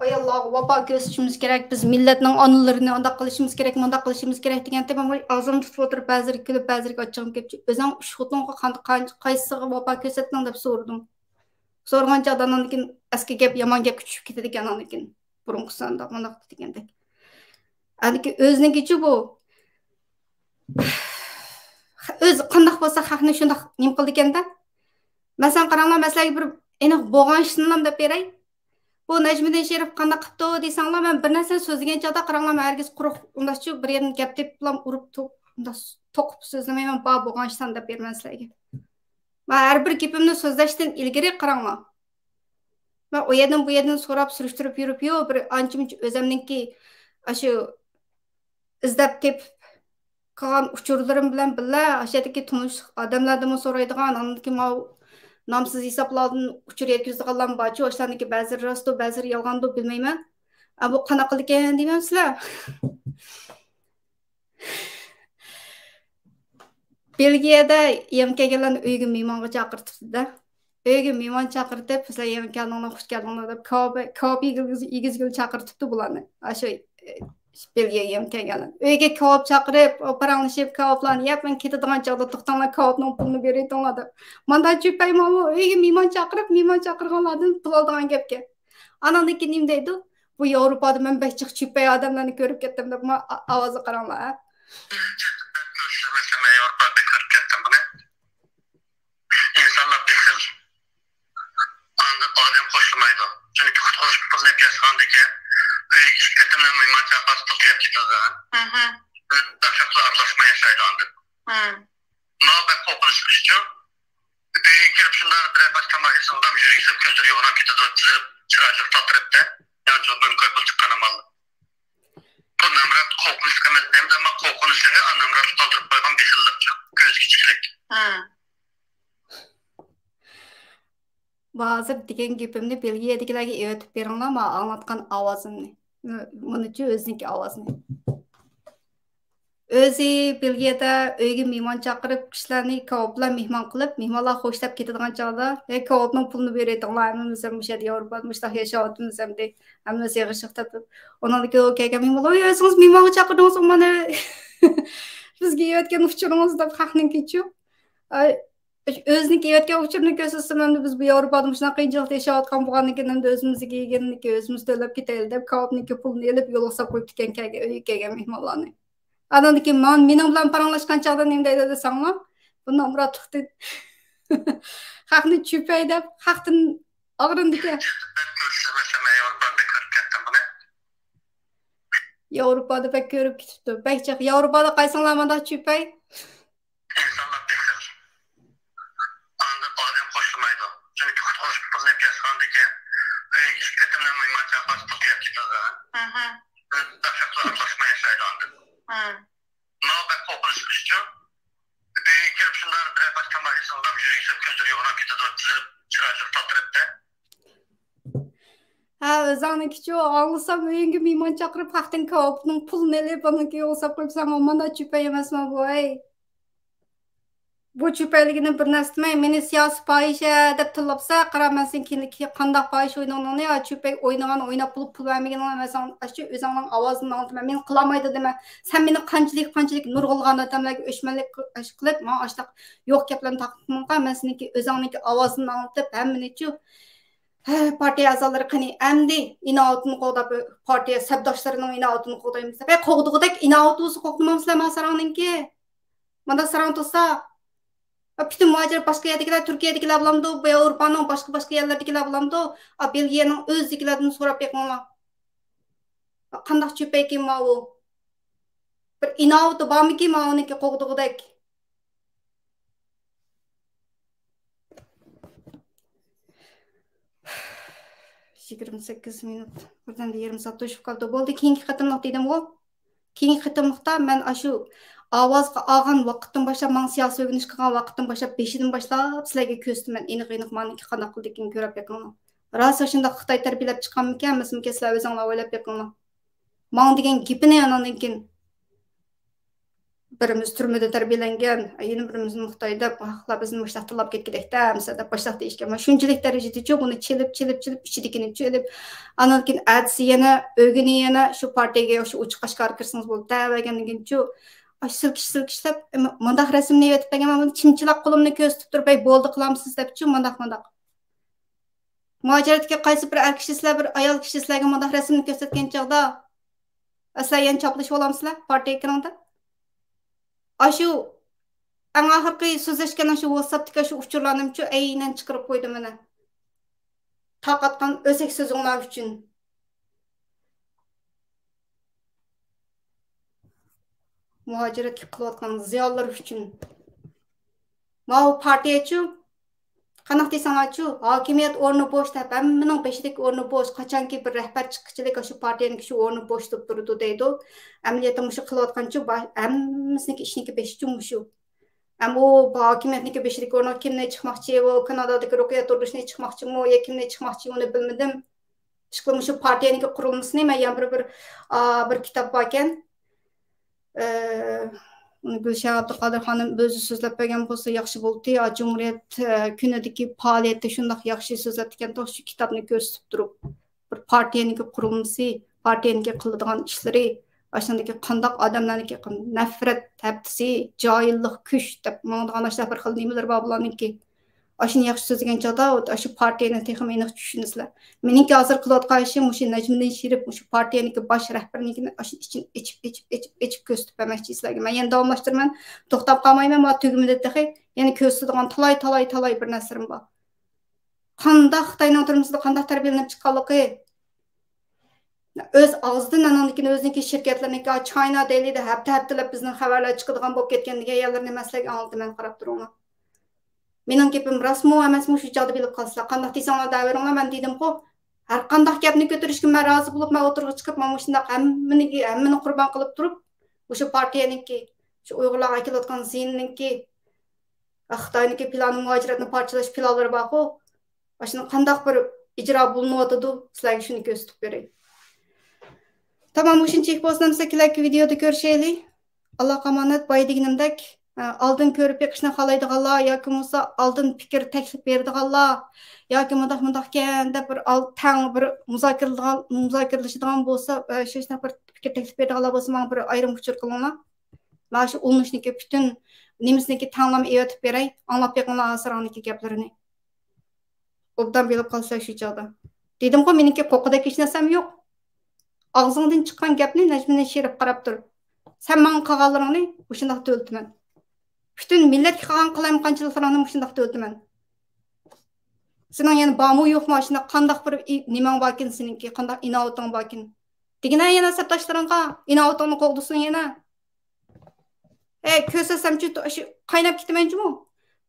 ئاياللارغا ۋاپا كۆرسىتىشىمىز كېرەك، بىز مىللەتنىڭ ئانىلىرىنى ئانداق قىلىشىمىز كېرەك، مۇنداق قىلىشىمىز كېرەك دېگەنتى مەن ئاغزىمنى تۇتۇپ ئولتۇرۇپ، بەزىلىرىگە كۈلۈپ، بەزىلىرىگە ئاچچىقىم كېلىپ، ئۆزۈڭ ئۈچ خوتۇنغا قانداق، قايسىغا ۋاپا كۆرسەتتىڭ دەپ سورىدىم. سورىغان چاغدا ئانان كېيىن ئەسكى گەپ يامان گەپكە چۈشۈپ كېتىدىكەن ئانان كېيىن. بۇرۇنقىسى ئانداق مۇنداق دېگەندەك. ئەنكى ئۆزىنىڭكىچۇ بۇ. ئۆزى قانداق بولسا خەقنى شۇنداق نېمە قىلىدىكەن-دە. مەسىلەن، قاراڭلار، مەن سىلەرگە بىر ئېنىق بولغان ئىشنىلا دەپ بېرەي. بۇ نەجمىدىن شېرىپ قانداق قىپتۇ دېسەڭلار، مەن بىر نەرسىنى سۆزلىگەن چاغدا قاراڭلار، مەن ھەرگىز قۇرۇق ئۇنداقچۇ بىر يەردىن گەپ تېپىپلام ئۇرۇپ تو-، ئۇنداق توقۇپ سۆزلىمەيمەن، بار بولغان ئىشلارنى دەپ بېرىمەن سىلەرگە. مەن ھەر بىر گېپىمنى سۆزلەشتىن ئىلگىرى قاراڭلار. مەن ئۇ يەردىن بۇ يەردىن سوراپ سۈرۈشتۈرۈپ يۈرۈپ، يو، بىر ئانچە مۇنچە ئۆزەمنىڭكى ئاشۇ ئىزدەپ تېپىپ قىلغان ئۇچۇرلىرىم بىلەن بىللە، ئاشۇ يەردىكى تونۇش ئادەملەردىنمۇ سورايدىغان، ئاندىن كېيىن ماۋۇ نامسىز ھېسابلاردىن ئۇچۇر يەتكۈزىدىغانلارمۇ بارچۇ، ئاشۇلارنىڭكى بەزىلىرى راستتۇ، بەزىلىرى يالغاندۇ، بىلمەيمەن. ئە، بۇ قانداق قىلىدىكەن دەيمەن سىلەر. بېلگىيەدە يېڭى كەلگەنلەرنى ئۆيگە مېھمانغا چاقىرتىپتۇ-دە. ئۆيگە مېھمان چاقىرتىپ، سىلەر يېڭى كەلدىڭلار، خۇش كەلدىڭلار دەپ، كاۋاپ، كاۋاپ يېگۈزگىلى، يېگۈزگىلى چاقىرتىپتۇ بۇلارنى. ئاشۇ، ئە، بېلگىيەگە يېڭى كەلگەنلەر. ئۆيگە كاۋاپ چاقىرىپ، پاراڭلىشىپ، كاۋاپلارنى يەپ، مەن كېتىدىغان چاغدا، توختاڭلار، كاۋاپنىڭ پۇلىنى بېرىۋېتىڭلار دەپ. مانداق چۈپەيمۇ ئۆيگە مېھمان چاقىرىپ، مېھمان چاقىرغانلاردىن پۇل ئالىدىغان گەپكەن. ئاناندىن كېيىن نېمە دەيدۇ؟ بۇ ياۋروپادا مەن بەك جىق چۈپەي ئادەملەرنى كۆرۈپ كەتتىم دەپ، ما-، ئا-، ئاۋازىغا قاراڭلار، ھە؟ مەسىلەن، مەن ياۋروپادا بەك كۆرۈپ كەتتىم بۇنى. ئىنسانلار بېخىل. ئاندىن ئادەم خوشلىمايدۇ. چۈنكى قۇتقۇزۇش پۇلىنى ياسىغاندىكىن، ئۆيگە ئىككى قېتىملىق مېھمان چاقىرسا پۇل تۈگەپ كېتىدۇ. مھم. ئۆزى ئارىلاشماي ياشايدۇ ئاندىن. مم. ماۋۇ بەك قورقۇنچلۇق ئىشچۇ. ئۆيگە كىرىپ شۇنداق بىرەر پاش تاماق يېسىڭىزلا يۈرىكى كۆزلىرى يوغىناپ كېتىدۇ، تىزىلىپ چىرايلىرى تاتىرىپ-دە. يانچۇقىدىن كوي پۇل چىققان ئامال. بۇ نامرات قورقۇنچلۇق ئەمەس، ئەمدى ئەمما قورقۇنچلۇقى ئا نامراتلىق قالدۇرۇپ قويغان بېخىللىقچۇ، كۆز كىچىكلىك. ھە. ھازىر دېگەن گېپىمنى بېلگىيەدىكىلەرگە ئېۋەتىپ بېرىڭلار، ماڭا ئاڭلاتقان ئاۋازىمنى. مۇنىچۇ ئۆزىنىڭكى ئاۋازىنى. ئۆزى بېلگىيەدە ئۆيگە مېھمان چاقىرىپ، كىشىلەرنى كاۋاپ بىلەن مېھمان قىلىپ، مېھمانلار خوش دەپ كېتىدىغان چاغدا، ھەي، كاۋاپنىڭ پۇلىنى بېرىۋېتىڭلار، ھەممىمىز ھەم مۇشۇ يەردە ياۋروپادا مۇشۇنداق ياشاۋاتىمىز ئەمدى، ھەممىمىز يىغىشىق دەپ. ئۇنىڭدىن كېيىن ئۇ كەلگەن مېھمانلار، ۋاي، ئۆزىڭىز مېھمانغا چاقىردىڭىزغۇ مانا، بىزگە ئېۋەتكەن ئۇچۇرىڭىز دەپ خەقنىڭكىچۇ. ئاي، ئۆزىنىڭكى ئېۋەتكەن ئۇچۇرىنى كۆرسەتسە، ئەمدى بىز بۇ ياۋروپادا مۇشۇنداق قىيىنچىلىقتا ياشاۋاتقان بولغاندىن كېيىن، ئەمدى ئۆزىمىزگە يېگەننىكى ئۆزىمىز تۆلەپ كېتەيلى دەپ، كاۋاپنىڭكى پۇلىنى ئېلىپ، يولغا ساپ قويۇپتىكەن كەلگەن، ئۆيگە كەلگەن مېھمانلارنى. ئاناندىن كېيىن ماڭا، مېنىڭ بىلەن پاراڭلاشقان چاغدا نېمە دەيدۇ دېسەڭلار، بۇ نامراتلىقتىن خەقنى چۈپەي دەپ، خەقتىن ئاغرىنىدىكەن. ياۋروپادا بەك كۆرۈپ كېتىپتۇ، بەك جىق. ياۋروپادا قايسىڭلار مانداق چۈپەي؟ ئىنسانلار بېخىل. ئاندىن ئادەم خوشلىمايدۇ. چۈنكى قۇتقۇزۇش پۇلىنى ياسىغاندىكىن، ئۆيگە ئىككى قېتىملىق مېھمان چاقىرسا پۇل تۈگەپ كېتىدۇ. مھم. ئۆزى ئارىلاشماي ياشايدۇ ئاندىن. ھە. ماۋۇ بەك قورقۇنچلۇق ئىشچۇ. ئۆيگە كىرىپ شۇنداق بىرەر پاش تاماق يېسىڭىزلا يۈرىكى كۆزلىرى يوغىناپ كېتىدۇ، تىزىلىپ چىرايلىرى تاتىرىپ-دە. ھە، ئۆزۈڭنىڭكىچۇ، ئاڭلىسام ئۆيۈڭگە مېھمان چاقىرىپ، خەقتىن كاۋاپنىڭ پۇلىنى ئېلىپ، ئانىڭكى يول ساپ قويۇپسەن، مانا چۈپەي ئەمەسمۇ بۇ، ھەي؟ بۇ چۈپەيلىكىنى بىر نەرسە دېمەي، مېنى سىياسىي پاھىشە دەپ تىللاپسە، قارا، مەن سېنىڭ كېيىنكى قانداق پاھىشە ئوينىغىنىڭنى، ھە، چۈپەي ئوينىغان، ئويناپ بولۇپ پۇل بەرمىگىنىڭنى مەن ساڭا ئاشۇ ئۆزۈڭنىڭ ئاۋازىدىن ئاڭلىتىمەن. مېنى قىلالمايدۇ دېمە. سەن مېنى قانچىلىك، قانچىلىك نۇرغۇنلىغان ئادەملەرگە ئۆچمەنلىك قىلىپ، ماڭا ئاشۇنداق يوق گەپلەرنى تارقىتمىغىنغا، مەن سېنىڭكى ئۆزۈڭنىڭكى ئاۋازىدىن ئاڭلىتىپ، ھەممىنىچۇ، ھە، پارتىيە ئەزالىرى قېنى، ئەمدى ئىناۋىتىنى قوغداپ، پارتىيە سەپداشلىرىنىڭ ئىناۋىتىنى قوغدايمىز دەپ. ھەي، قوغدىغۇدەك ئىناۋىتى بولسا قوغدىمامسىلەر مانا ساراڭنىڭكى؟ مانا ساراڭ تۇرسا، پۈتۈن مۇھاجىر باشقا يەردىكىلەر، تۈركىيەدىكىلەر بولامدۇ، بۇ ياۋروپانىڭ باشقا، باشقا يەرلىرىدىكىلەر بولامدۇ، ئا، بېلگىيەنىڭ ئۆزىدىكىلەردىن سوراپ بېقىڭلار. قانداق چۈپەيكىن ماۋۇ؟ بىر ئىناۋىتى بارمىكىن ماۋۇنىڭكى قوغدىغۇدەك؟ يىگىرمە سەككىز مىنۇت. بىردەمدە يېرىم سائەت توشۇپ قالدى. بولدى، كېيىنكى قېتىملىق دېدىمغۇ. كېيىنكى قېتىملىقتا مەن ئاشۇ ئاۋازغا ئالغان ۋاقىتتىن باشلاپ، ماڭا سىياسىي ئۆگىنىش قىلغان ۋاقىتتىن باشلاپ، بېشىدىن باشلاپ سىلەرگە كۆرسىتىمەن، ئېنىق-ئېنىق مانىڭكى قانداق قىلىدىكىنىنى كۆرۈپ بېقىڭلار. راست ئاشۇنداق خىتاي تەربىيەلەپ چىققانمىكەن، ئەمەسمىكەن، سىلەر ئۆزۈڭلار ئويلاپ بېقىڭلار. ماڭا دېگەن گېپىنى ئاناندىن كېيىن بىرىمىز تۈرمىدە تەربىيەلەنگەن، يەنە بىرىمىزنى خىتاي دەپ، ۋاھ، بىزنى مۇشۇنداق تىللاپ كەتكۈدەك-دە، ئەمىسە دەپ باشلاق دېيىشكەن. مانا شۇنچىلىك دەرىجىدىچۇ بۇنى چېلىپ، چېلىپ، چېلىپ، ئىچىدىكىنىچۇ ئېلىپ، ئاندىن كېيىن ئەتىسى يەنە ئۆگۈنى يەنە شۇ پارتىيەگە شۇ ئوچۇق ئاشكارا كىرسىڭىز بولدى دەۋەرگەندىن كېيىنچۇ، ئاشۇ سىلكىش، سىلكىشلەپ، مۇنداق رەسىمنى ئېۋەتىپ بەرگەن، مانا بۇنى چىمچىلاپ قولۇمنى كۆرسىتىپ تۇرۇپ، ھەي، بولدى قىلامسىز دەپچۇ، مۇنداق، مۇنداق. مۇھاجىرەتتىكى قايسى بىر ئەر كىشى سىلەر، بىر ئايال كىشى سىلەرگە مۇنداق رەسىمنى كۆرسەتكەن چاغدا، سىلەر يەنە چاپلىشىۋالامسىلەر پارتىيەگە كىرىڭ دەپ؟ ئاشۇ ئەڭ ئاخىرقى سۆزلەشكەن ئاشۇ ۋاتساپتىكى ئاشۇ ئۇچۇرلارنىمۇچۇ ئەينەن چىقىرىپ قويدۇم مانا. تارقاتقان ئۆسەك سۆزۈڭلار ئۈچۈن، مۇھاجىرەتكە قىلىۋاتقان زىيانلىرى ئۈچۈن. ماۋۇ پارتىيەچۇ، قانداق دېسەڭلارچۇ، ھاكىمىيەت ئورنى بوش دەپ، ھەممىنىڭ بېشىدىكى ئورنى بوش، قاچانكى بىر رەھبەر چىققىچىلىك شۇ پارتىيەنىڭكى شۇ ئورنى بوش تۇرۇپ تۇرىدۇ دەيدۇ. ئەمەلىيەتتە مۇشۇ قىلىۋاتقانچۇ، با-، ھەممىسىنىڭكى ئىشىنىڭكى بېشىچۇ مۇشۇ. ئەمما ئۇ ھاكىمىيەتنىڭكى بېشىدىكى ئورنىغا كىمنى چىقماقچى، ئۇ كانادادىكى رۇقىيە تۇردۇشنى چىقماقچىمۇ يا كىمنى چىقماقچى، ئۇنى بىلمىدىم. ئىشقىلىپ، مۇشۇ پارتىيەنىڭكى قۇرۇلمىسىنى مەن يەنە بىر، بىر، ئا، بىر كىتاب باركەن. ئە، ئۇنى گۈلشەن ئابدۇقادىر خانىم ئۆزى سۆزلەپ بەرگەن بولسا ياخشى بولدى. ئا، جۇمھۇرىيەت، ئە، كۈنىدىكى پائالىيەتتە شۇنداق ياخشى سۆزلەپتىكەن، شۇ كىتابنى كۆرسىتىپ تۇرۇپ. بىر پارتىيەنىڭكى قۇرۇلمىسى، پارتىيەنىڭكى قىلىدىغان ئىشلىرى، ئاشۇندىكى قانداق ئادەملەرنىڭكى نەپرەت ھەپتىسى، جاھىللىق، كۈچ دەپ ماڭىدىغان ئاشۇنداق بىر خىل نېمىلىرى بار بۇلارنىڭكى. ئاشۇنى ياخشى سۆزلىگەن چاغدا، ئاشۇ پارتىيەنى تېخىمۇ ئېنىق چۈشىنىسىلەر. مېنىڭكى ھازىر قىلىۋاتقان ئىشىم مۇشۇ نەجمىدىن شېرىپ، مۇشۇ پارتىيەنىڭكى باش رەھبىرىنىڭكىنى ئاشۇ ئىچىنى ئېچىپ، ئېچىپ، ئېچىپ، ئېچىپ كۆرسىتىپ بەرمەكچى سىلەرگە. مەن يەنە داۋاملاشتۇرىمەن، توختاپ قالمايمەن، مانا تۈگىمىدى تېخى. يەنە كۆرسىتىدىغان تالاي، تالاي، تالاي بىر نەرسىلىرىم بار. قانداق خىتاينىڭ تۈرمىسىدە قانداق تەربىيەلىنىپ چىققانلىقى، ئۆز ئاغزىدىن ئانىڭدىن كېيىن ئۆزىنىڭكى شىركەتلىرىنىڭكى، چاينا دېيلىدا ھەپتە ھەپتىلەپ بىزنىڭ خەۋەرلەر چىقىدىغان بولۇپ كەتكەن دېگەن يەرلىرىنى مەن سىلەرگە ئاڭلىتىمەن، قاراپ تۇرۇڭلار. مېنىڭ گېپىم راستمۇ ئەمەسمۇ شۇ چاغدا بىلىپ قالىسىلەر. قانداق دېسەڭلار دەۋېرىڭلار، مەن دېدىمغۇ، ھەر قانداق گەپنى كۆتۈرۈشكە مەن رازى بولۇپ، مەن ئوتتۇرىغا چىقىپ، مانا مۇشۇنداق ھەممىنى، ھەممىنى قۇربان قىلىپ تۇرۇپ، مۇشۇ پارتىيەنىڭكى، شۇ ئۇيغۇرلارغا ئەكېلىۋاتقان زىيىنىنىڭكى، خىتاينىڭكى پىلانى، مۇھاجىرەتنى پارچىلاش پىلانلىرى بارغۇ، ئاشۇنىڭ قانداق بىر ئىجرا بولۇنۇۋاتىدۇ، سىلەرگە شۇنى كۆرسىتىپ بېرەي. تامام، مۇشۇنچىلىك بولسۇن، ئەمىسە كېلەركى ۋىدېيودا كۆرۈشەيلى. ئاللا ئامانەت، بايا دېگىنىمدەك، ئالدىن كۆرۈپ بېقىشنى خالايدىغانلار ياكى بولمىسا ئالدىن پىكىر تەكلىپ بېرىدىغانلار ياكى مۇنداق مۇنداقكەن دەپ بىر ئال-، تەڭ بىر مۇزاكىرىلىدىغان، مۇزاكىرىلىشىدىغان بولسا، شۇنداق بىر پىكىر تەكلىپ بېرىدىغانلار بولسا ماڭا بىر ئايرىم ئۇچۇر قىلىڭلار. مانا شۇ ئۇلىنىشنىڭكى پۈتۈن نېمىسىنىڭكى تەڭلىمە ئېۋەتىپ بېرەي، ئاڭلاپ بېقىڭلار ئاسىرىڭنىڭكى گەپلىرىنى. ئوبدان بىلىپ قالسىلەر شۇ چاغدا. دېدىمغۇ، مېنىڭكى قوقۇدەك ھېچ نەرسەم يوق. ئاغزىڭدىن چىققان گەپنى نەجمىدىن شېرىپ قاراپ تۇر. سەن ماڭا قىلغانلىرىڭنى مۇشۇنداق تۆلىتىمەن. پۈتۈن مىللەتكە قىلغان قالايمىقانچىلىقلىرىڭنى مۇشۇنداق تۆلىتىمەن. سېنىڭ يەنە بارمۇ يوقمۇ ئاشۇنداق قانداق بىر ئى-، نېمەڭ باركىن سېنىڭكى، قانداق ئىناۋىتىڭ باركىن. دېگىنە يەنە سەپداشلىرىڭغا، ئىناۋىتىڭنى قوغدىسۇن يەنە. ئەي، كۆرسەتسەمچۇ، شۇ قايناپ كېتىمەن جۇمۇ.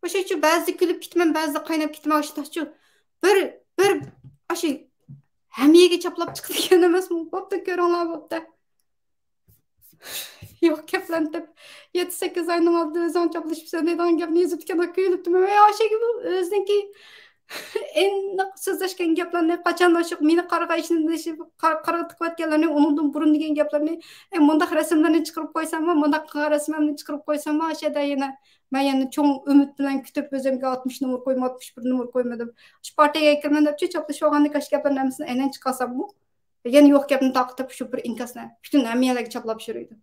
ئاشۇچۇ بەزىدە كۈلۈپ كېتىمەن، بەزىدە قايناپ كېتىمەن، ئاشۇنداقچۇ. بىر، بىر، ئاشۇ ھەممە يەرگە چاپلاپ چىقىدىكەن ئەمەسمۇ؟ بوپتۇ، كۆرۈڭلار، بوپتۇ. يوق گەپلەرنى دەپ، يەتتە، سەككىز ئاينىڭ ئالدىدا ئۆزۈڭ چاپلىشىپسەن دەيدىغان گەپنى يېزىپتىكەن، كۈلۈپتىمەن. ئەي، ئاشۇ ئۆزىنىڭكى ئېنىق سۆزلەشكەن گەپلەرنى، قاچان ئاشۇ مېنى قارىغا ئىشىنىپ، قارىغا تىقىۋەتكەنلەرنى، ئۇنىڭدىن بۇرۇن دېگەن گەپلەرنى، ئەي، مۇنداق رەسىملەرنى چىقىرىپ قويساممۇ، مۇنداق قىلغان رەسىملەرنى چىقىرىپ قويساممۇ، ئاشۇ يەردە يەنە مەن يەنە چوڭ ئۈمىد بىلەن كۈتۈپ، ئۆزۈمگە ئاتمىش نومۇر قويما، ئاتمىش بىر نومۇر قويمىدىم. شۇ پارتىيەگە كىرىمەن دەپچۇ، چاپلىشىۋالغاندىكى ئاشۇ گەپلەرنى ھەممىسىنى ئەينەن چىقارساممۇ، يەنە يوق گەپنى تارقىتىپ، شۇ بىر ئىنكاسنى پۈتۈن ھەممە يەرلەرگە چاپلاپ يۈرىدۇ.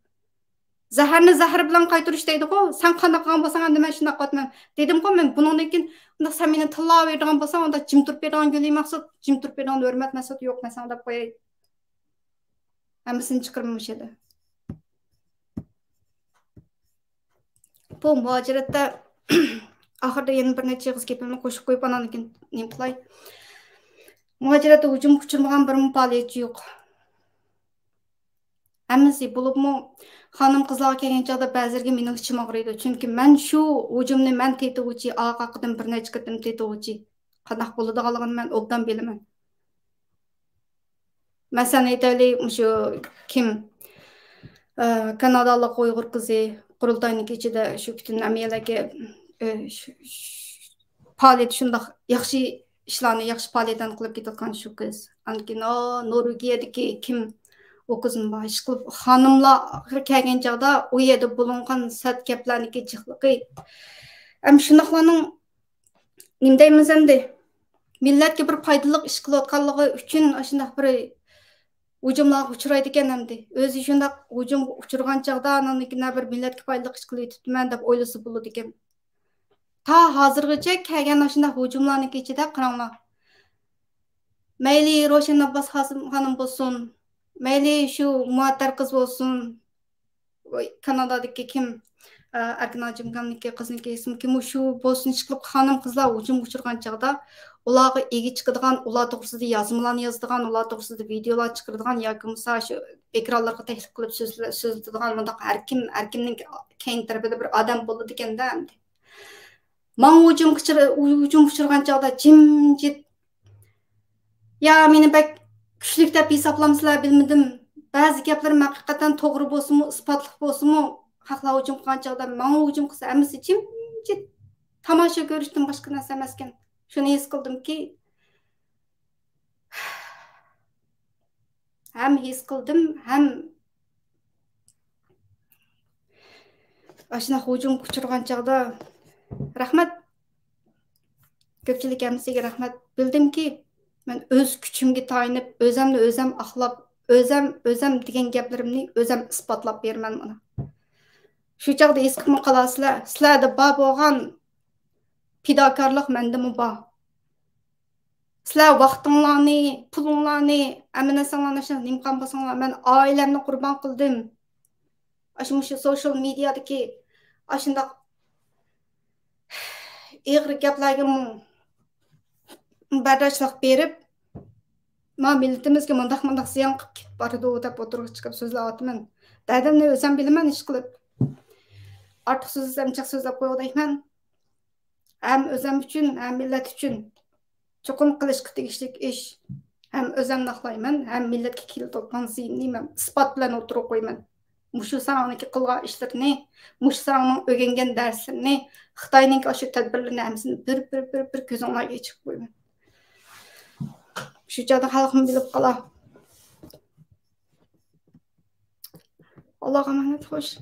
زەھەرنى زەھەر بىلەن قايتۇرۇش دەيدىغۇ، سەن قانداق قىلغان بولساڭ، ئەمدى مەن شۇنداق قىلىۋاتىمەن. دېدىمغۇ، مەن بۇنىڭدىن كېيىن ئۇنداق سەن مېنى تىللاۋېرىدىغان بولساڭ، ئۇنداق جىم تۇرۇپ بېرىدىغان گۈلى مەقسۇت، جىم تۇرۇپ بېرىدىغان ھۆرمەت مەقسۇت يوق، مەن ساڭا دەپ قوياي. ھەممىسىنى چىقىرىمەن مۇشۇ يەردە. بۇ مۇھاجىرەتتە ئاخىرىدا يەنە بىر نەچچە ئېغىز گېپىمنى قوشۇپ قويۇپ، ئانان كېيىن نېمە قىلاي؟ مۇھاجىرەتتە ھۇجۇمغا ئۇچرىمىغان بىرمۇ پائالىيەتچى يوق. ھەممىسى، بولۇپمۇ خانىم-قىزلارغا كەلگەن چاغدا بەزىلىرىگە مېنىڭ ئىچىم ئاغرىيدۇ. چۈنكى مەن شۇ ھۇجۇمنى مەن تېتىغۇچى، ئارقا-ئارقىدىن بىر نەچچە قېتىم تېتىغۇچى. قانداق بولىدىغانلىقىنى مەن ئوبدان بىلىمەن. مەسىلەن، ئېيتايلى، مۇشۇ كىم، ئە، كانادالىق ئۇيغۇر قىزى قۇرۇلتاينىڭكى ئىچىدە شۇ پۈتۈن ئەمەلىيەتلەرگە، ئە، شۇ، شۇ، پائالىيەت شۇنداق ياخشى ئىشلارنى، ياخشى پائالىيەتلەرنى قىلىپ كېتىۋاتقان شۇ قىز. ئاندىن كېيىن، ئا، نورۋېگىيەدىكى كىم، ئۇ قىزمۇ بار. ئىشقىلىپ، خانىملارغا كەلگەن چاغدا ئۇ يەردە بولۇنغان سەت گەپلەرنىڭكى جىقلىقى. ئەم، شۇنداقلارنىڭ نېمە دەيمىز ئەمدى؟ مىللەتكە بىر پايدىلىق ئىش قىلىۋاتقانلىقى ئۈچۈن ئاشۇنداق بىر ھۇجۇملارغا ئۇچرايدىكەن ئەمدى. ئۆزى شۇنداق ھۇجۇمغا ئۇچرىغان چاغدا، ئانىڭدىن كېيىن بىر مىللەتكە پايدىلىق ئىش قىلىۋېتىپتىمەن دەپ ئويلىسا بولىدىكەن. تا ھازىرغىچە كەلگەن ئاشۇنداق ھۇجۇملارنىڭكى ئىچىدە قاراڭلار. مەيلى روشەن ئابباس خاسىم خانىم بولسۇن، مەيلى شۇ مۇئەتتەر قىز بولسۇن، كانادادىكى كىم، ئە، ئەركىن ھاجىمكامنىڭكى قىزنىڭكى ئىسمى كىم، مۇشۇ بولسۇن، ئىشقىلىپ خانىم-قىزلار ھۇجۇمغا ئۇچرىغان چاغدا، ئۇلارغا ئىگە چىقىدىغان، ئۇلار توغرىسىدا يازمىلارنى يازىدىغان، ئۇلار توغرىسىدا ۋىدېئولار چىقىرىدىغان ياكى بولمىسا شۇ ئېكرانلارغا تەكلىپ قىلىپ سۆزلە-، سۆزلىتىدىغان مۇنداق ھەر كىم، ھەر كىمنىڭ كەينى تەرىپىدە بىر ئادەم بولىدىكەن-دە ئەمدى. ماڭا ھۇجۇمغا ئۇچرا-، ھۇجۇمغا ئۇچرىغان چاغدا جىمجىت، يا مېنى بەك كۈچلۈك دەپ ھېسابلامسىلەر، بىلمىدىم. بەزى گەپلىرىم ھەقىقەتەن توغرا بولسىمۇ، ئىسپاتلىق بولسىمۇ، خەقلەر ھۇجۇم قىلغان چاغدا ماڭا ھۇجۇم قىلسا، ھەممىسى جىمجىت تاماشا كۆرۈشتىن باشقا نەرسە ئەمەسكەن. شۇنى ھېس قىلدىمكى، ھەم ھېس قىلدىم، ھەم ئاشۇنداق ھۇجۇمغا ئۇچرىغان چاغدا، رەھمەت. كۆپچىلىك ھەممىسىگە رەھمەت. بىلدىمكى، مەن ئۆز كۈچۈمگە تايىنىپ، ئۆزەمنى ئۆزەم ئاقلاپ، ئۆزەم، ئۆزەم دېگەن گەپلىرىمنى ئۆزەم ئىسپاتلاپ بېرىمەن مانا. شۇ چاغدا ھېس قىلىپ قالارسىلەر، سىلەردە بار بولغان پىداكارلىق مەندىمۇ بار. سىلەر ۋاقتىڭلارنى، پۇلۇڭلارنى، ھەممە نەرسەڭلارنى ئاشۇنداق نېمە قىلغان بولساڭلار، مەن ئائىلەمنى قۇربان قىلدىم. ئاشۇ مۇشۇ سوشال مېدىيادىكى ئاشۇنداق ئېغىر گەپلەرگىمۇ بەرداشلىق بېرىپ، ما مىللىتىمىزگە مۇنداق، مۇنداق زىيان قىلىپ كېتىپ بارىدۇ دەپ ئوتتۇرىغا چىقىپ سۆزلەۋاتىمەن. دەردىمنى ئۆزۈم بىلىمەن، ئىشقىلىپ. ئارتۇق سۆزلىسەم، جىق سۆزلەپ قويۇۋاتايمەن. ھەم ئۆزۈم ئۈچۈن، ھەم مىللەت ئۈچۈن چوقۇم قىلىشقا تېگىشلىك ئىش. ھەم ئۆزۈمنى ئاقلايمەن، ھەم مىللەتكە كېلىدىغان زىيىننى مەن ئىسپات بىلەن ئوتتۇرىغا قويىمەن. مۇشۇ ساراڭنىڭكى قىلغان ئىشلىرىنى، مۇشۇ ساراڭنىڭ ئۆگەنگەن دەرسلىرىنى، خىتاينىڭكى ئاشۇ تەدبىرلىرىنى ھەممىسىنى بىر، بىر، بىر، بىر كۆزۈڭلارغا ئېچىپ قويىمەن. شۇ چاغدا خەلقمۇ بىلىپ قالار. ئاللاغا ئامانەت، خوش.